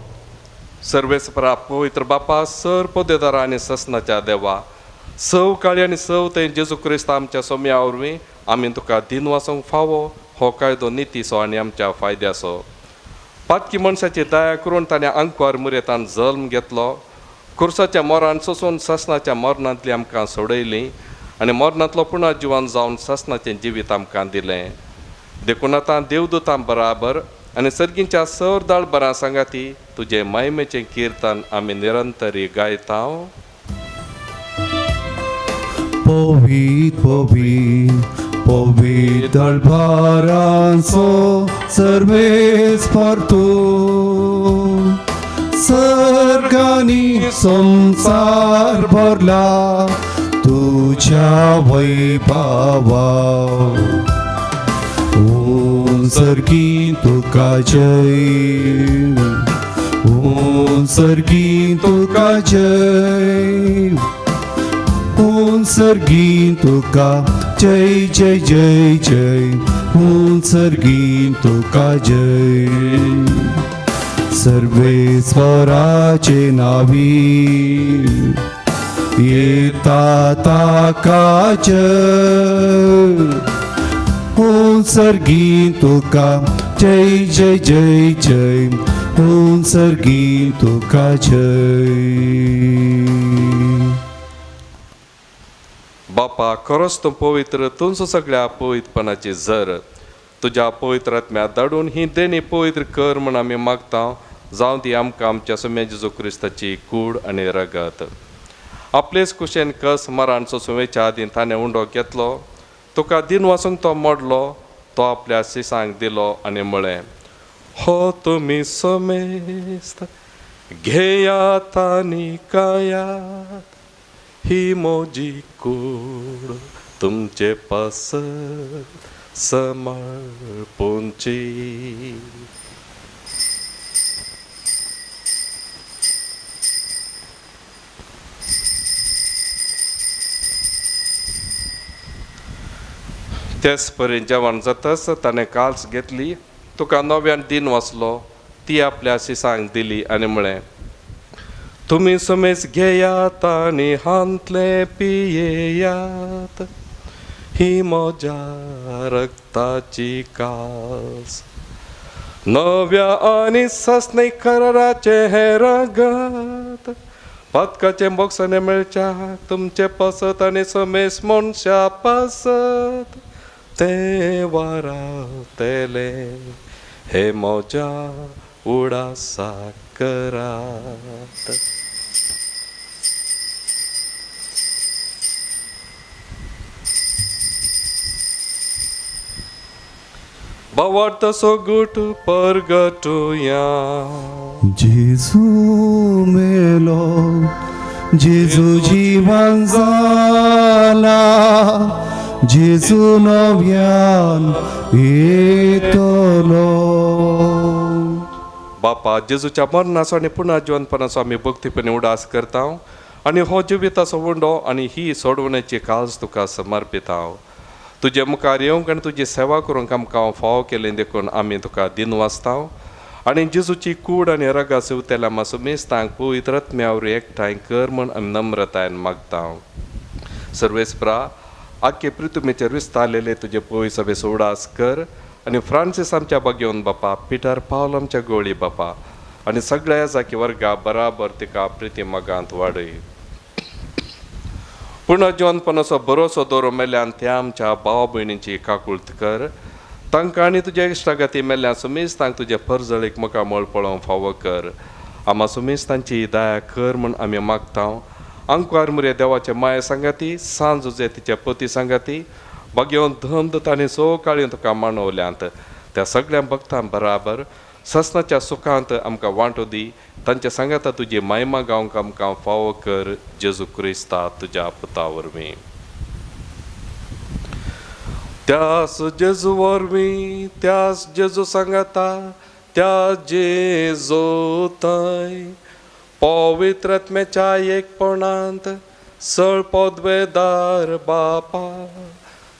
सर्वेस्परा पवित्र बापा सर पदेदारा आनी ससनाच्या देवा सव काळी आनी सव थंय जेजू क्रिस्त आमच्या सोम्या वरवीं आमी तुका दिन वासूंक फावो हो कायदो नितीचो आनी आमच्या फायद्याचो. पातकी मनशाची दया करून ताणें आंकवार मुरेतान जल्म घेतलो, खुर्साच्या मोरान सोसून सासनाच्या मरणांतली आमकां सोडयली आनी मरणांतलो पुनः जिवन जावन सासनाचें जिवीत आमकां दिलें. देखून आतां देवदूतां बराबर आनी सर्गींच्या सरदाळ बरां सांगाती तुजें महिमेचें किर्तन आमी निरंतरी गायता. पवीत पवीत पवीत दळभारांचो सर्वेस्पर तूं सर्गांनी संसार भरला तुझ्या वैभावा. ओम सर्गी तुका जय, ओम सर्गी तुका जय, ओम सर्गी तुका जय जय जय जय, ओम सर्गी तुका जय. सर्वेस्वराचे नावी येता ताका जय, ओम सर्गी तुका जय जय जय जय, ओम सर्गी तुका जय. बापा खरोच तूं पवित्र, तुमचो सगळ्या पवित्रपणाची जर तुज्या पवित्र आत्म्या धाडून ही देणी पवित्र कर म्हण आमी मागता. जावं ती आमकां आमच्या सोम्या जेजू क्रिस्ताची कूड आनी रगत. आपलेच कुशेन कस मरान सोसुवेच्या आदीं ताणें उंडो घेतलो, तुका दिन वासूंक तो मोडलो, तो आपल्या शिसांक दिलो आनी म्हळें, हो तुमी समेस्त घेयात आनी खायात, ही म्हजी कूड तुमचे पासत समर्पूंची. तेच परी जेवण जातच ताणें काल्स घेतली, तुका नव्यान दिन वाचलो, ती आपल्या शिसांक दिली आनी म्हळें, तुमी समेज घेयात आनी हांतले पियेयात, ही म्हज्या रक्ताची कास, नव्या आनी ससने कराराचें हें रगत, पातकाचें बोगसणें मेळच्या तुमचे पासत आनी समेज मनशा पासत ते वारावतले, हे म्हज्या उडासा करात. भावार्थ सोगूट परगटुया. जेजू मेलो, जेजू जिवन जाला, जेजू नव्यान येतलो. बापा, जेजूच्या मरणाचो आनी पुनः जिवनपणाचो आमी भक्तीपणी उडास करता आनी हो जिविताचो उंडो आनी ही सोडवण्याची काज तुका समर्पिता. तुजे मुखार येवंक आनी तुजी सेवा करूंक आमकां फावो केलें देखून आमी तुका दिन वाचता आनी जेजूची कूड आनी रगा सिवतेल्या मासुमेस्तांक पवित्र आत्म्या वरवीं एकठांय कर म्हूण आमी नम्रतायेन मागता. सर्वेस्परा, आख्खे पृथ्वीचेर विस्तारलेले तुजे पवित्र सभेचो उडास कर आनी फ्रांसीस आमच्या बागेवन बापा, पिटर पावल आमच्या गोळी बापा आनी सगळ्या जाकी वर्गा बराबर तिका प्रिती मगांत वाडय. पुनर्जिवनपणाचो भरोसो दवरून मेल्यान त्या आमच्या भाव भयणींची काकुळत कर, तांकां आनी तुज्या इश्टागती मेल्ल्या सुमेस्तांक तुजे परजळीक मुखामळ पळोवंक फावो कर. आमा सुमेस्तांची दया कर म्हूण आमी मागता. आंकवार मुरे देवाचे माये सांगाती, सांज उजे तिचे पती सांगाती, बागेवन धंद ताणें सकाळीं तुका मानवल्यांत त्या सगळ्या भक्तां बराबर ससनाच्या सुखांत आमकां वांटो दी. तांच्या सांगाता तुजी मायमा गावंक आमकां फावो कर, जेजू क्रिस्ता तुज्या पुता वरवीं. त्यास जेजू वरवीं, त्यास जेजू सांगाता, त्या जेजू थंय पवित्र आत्म्याच्या एकपणांत सळ पदवेदार बापा,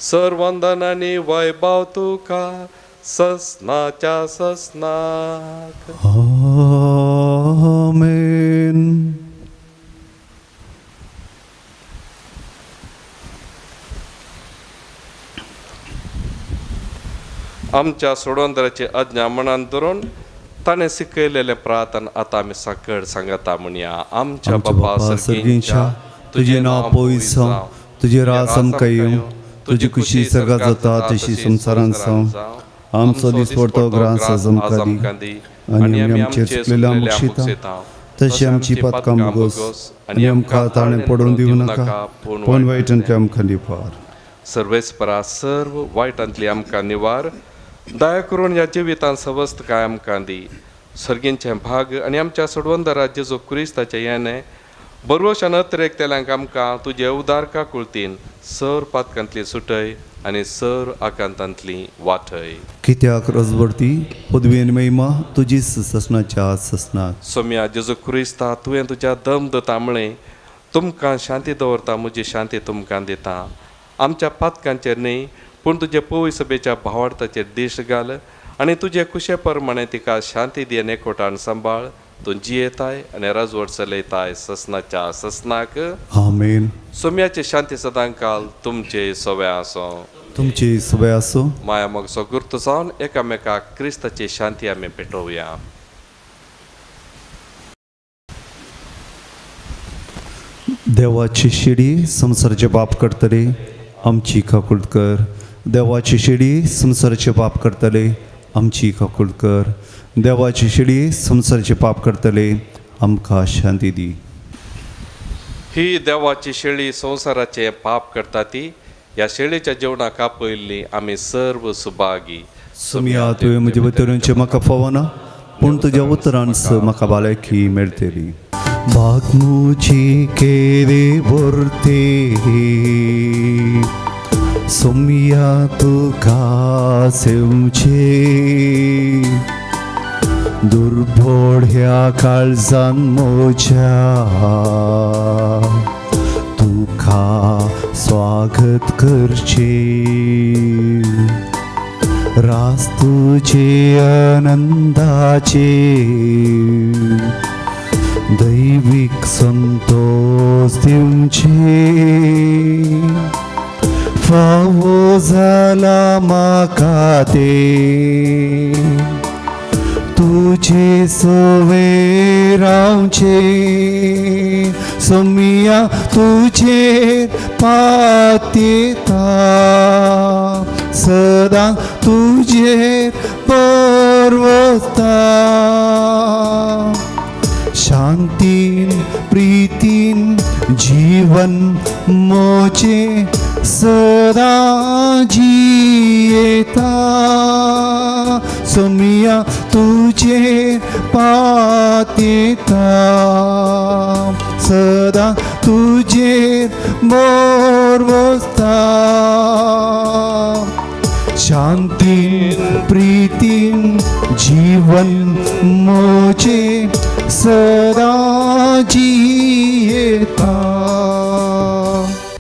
सर्वंदन आनी वैभव तुका ससनाच्या ससनाक. आमेन. आमच्या सोडवंदराची आज्ञा मनान धरून ताणें शिकयलेलें प्रार्थना आतां आमी सकळ सांगता म्हणया. आमच्या बापा सर्गींच्या, तुजें नांव पवित्र जावं, तुजें राज आमकां येवं, तुजी खुशी सर्गात जाता तशी संवसारांत जावं. आमचो दिसपडतो ग्रास आज आमकां दी आनी आमी आमचेर चुकलेल्या मुक्षिता तशी आमची पातकां मुगोस आनी आमकां ताणें पडून दिवं नाका, पूण वायटांतली आमकां निवार. सर्वेस्परा, सर्व वायटांतली आमकां निवार. दया करून ह्या जिवितांत सवस्तकाय आमकां दी. सर्गींचे भाग आनी आमच्या सोडवंदरा जेजू क्रिस्ताचे येणे बरवशान अतिरेकतेल्यांक आमकां तुजे उदार काकुळतीन सर पातकांतली सुटय आनी सर आकांतांतली वाटय. कित्याक रजवरती पदवी आनी महिमा तुजी ससनाच्या ससनाक. सोम्या जेजू क्रिस्ता, तुवें तुज्या दम दता म्हळें, तुमकां शांती दवरता, म्हजी शांती तुमकां दिता. आमच्या पातकांचेर न्हय पूण तुजे पवित्र सभेच्या भावार्थाचेर दिश्ट घाल आनी तुजे कुशे प्रमाणे तिका शांती दी आनी एकवटान सांबाळ. तूं जियेताय आनी राजवट चलयताय ससनाच्या ससनाक. आमेन. सोम्याची शांती सदांकाल तुमचे सवे आसो. तुमची सवे आसो. माया मोगसो गुर्त जावन एकामेकाक क्रिस्ताची शांती आमी पेटोवया. देवाची शिडी संवसाराचे बाप करतले आमची काकुळट कर. देवाची शिडी संवसाराचे पाप करतले आमची काकुळट कर. देवाची शिडी संवसाराचे पाप करतले आमकां शांती दी. ही देवाची शेळी संवसाराचे पाप करता ती ह्या शेळीच्या जेवणाक आपयल्ली आमी सर्व सुभागी. सोम्या, तुवें म्हजे भितरूनचें म्हाका फावना, पूण तुज्या उतरान म्हाका भलायकी मेळटली. बागमुची केरे वर्ते सोमया तुका सेवचे दुर्बोड ह्या काळजान मोज्या तुका स्वागत करचे रास तुझे आनंदाचे दैवीक संतोष दिवचे फावो जाला म्हाका ते तुझे सवे रावचे सोमिया तुझेर पातेता सदां तुजेर परवता शांतीन प्रीतीन जीवन मोचे सदां जियेता सोमिया तुजेर पातेता सदां तुजेर मोरवता शांतीन प्रीतीन जीवन मोचे सदां जियेता.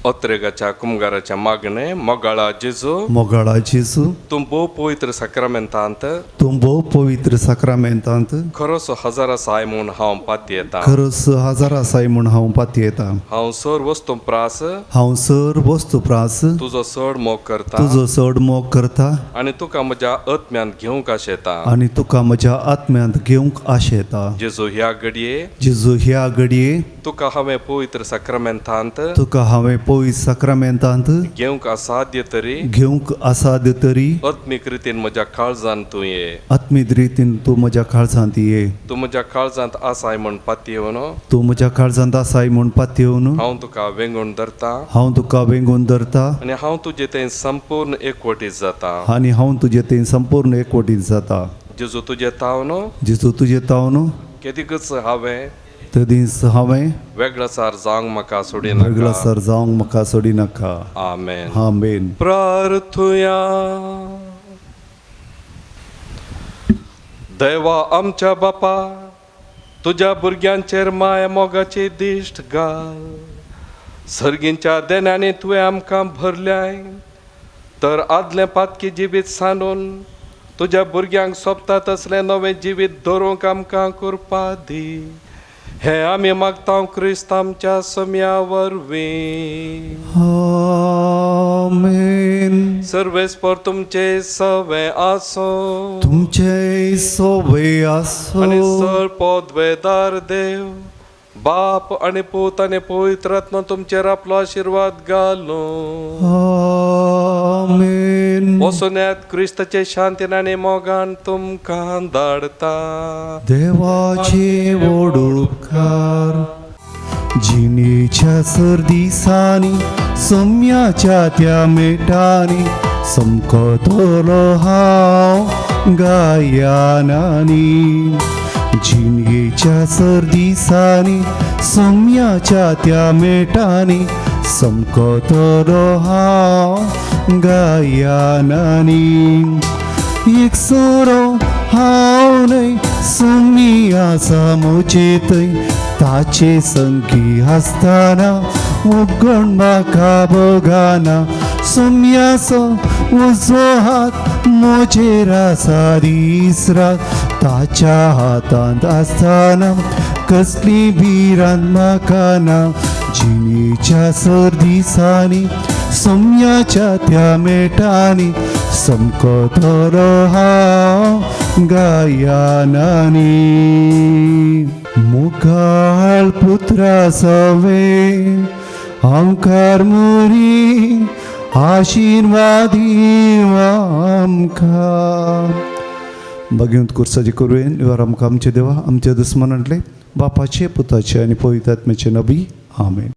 ओत्रेगाच्या कुमगाराच्या मागणें मोगाळा जेजू मोगाळा जेजू तूं भोव पवित्र साक्रामेंतांत तूं भोव पवित्र साक्रामेंतांत खरोच हजार आसाय म्हूण हांव पातयेतां. खरोच हजार आसाय म्हूण हांव पातयेतां. हांव सर वस्तू प्रास हांव सर वस्तू प्रास तुजो चड मोग करता तुजो चड मोग करता आनी तुका म्हज्या आत्म्यांत घेवंक आशेता. आनी तुका म्हज्या आत्म्यांत घेवंक आशेता. जेजू ह्या घडये जेजू ह्या घडये तुका हांवें पवित्र साक्रामेंतांत तुका हांवें पवित्र साक्रामेंतांत घेवंक असाध्य तरी घेवंक असाध्य तरी आत्मीक रितीन म्हज्या काळजान तूं ये. आत्मीक रितीन तूं म्हज्या काळजांत ये. तूं म्हज्या काळजांत आसाय म्हूण पातयेवन तूं म्हज्या काळजांत आसाय म्हूण पातयेवन हांव तुका वेंगून धरता हांव तुका वेंगून धरता आनी हांव तुजे थंय संपूर्ण एकवटीत जाता. आनी हांव तुजे थंय संपूर्ण एकवटीत जाता. जेजू तुजे तावन जेजू तुजे तावन केदीकच हांवें तेदीस हांवें वेगळासार जावंक म्हाका सोडिनाका. वेगळासार जावंक म्हाका सोडिनाका. आमेन. आमेन. प्रार्थुया. देवा आमच्या बापा तुज्या भुरग्यांचेर माया मोगाची दिश्ट घाल. सर्गींच्या देण्यांनी तुवें आमकां भरल्याय तर आदलें पातकी जिवीत सांडून तुज्या भुरग्यांक सोबता तसलें नवें जिवीत दवरूंक आमकां कृपा दी. हे आमी मागता क्रिस्त आमच्या सम्या वरवीं. आमेन. सर्वेस्पर तुमचे सवे आसो तुमचे सोबे आसो आनी सर पदवेदार देव बाप आनी पूत आनी पवित्र आत्मा तुमचेर आपलो आशिर्वाद घालूं. आमेन. वसुन्यात क्रिस्ताचे शांतीन आनी मोगान तुमकां धाडता. देवाचे व्हड उपकार जिणेच्या सर दिसांनी सोम्याच्या त्या मेटांनी समकतलो हांव गायनांनी. जिणेच्या सर दिसांनी सोम्याच्या त्या मेटांनी समकतलो हांव गायनांनी. एक सोरो हांव न्हय सोमी आसा म्हजे थंय ताचे संगी आसतना उगण म्हाका बगाना. सोम्याचो उजवो हात म्हजेर आसा दीस रात ताच्या हातांत आसतना कसली भिरांत म्हाका ना. जिणेच्या सर दिसांनी सोम्याच्या त्या मेटांनी समकतलो हांव गायनांनी. मुखाळ पुत्रा सवे आमकार मुरी आशिर्वादी आमकां. भगवंत कुर्साची करुयेन निवार आमकां आमचे देवा आमच्या दुस्मनांतले बापाचे पुताचे आनी पवित्र आत्म्याचे नबी. आमेन.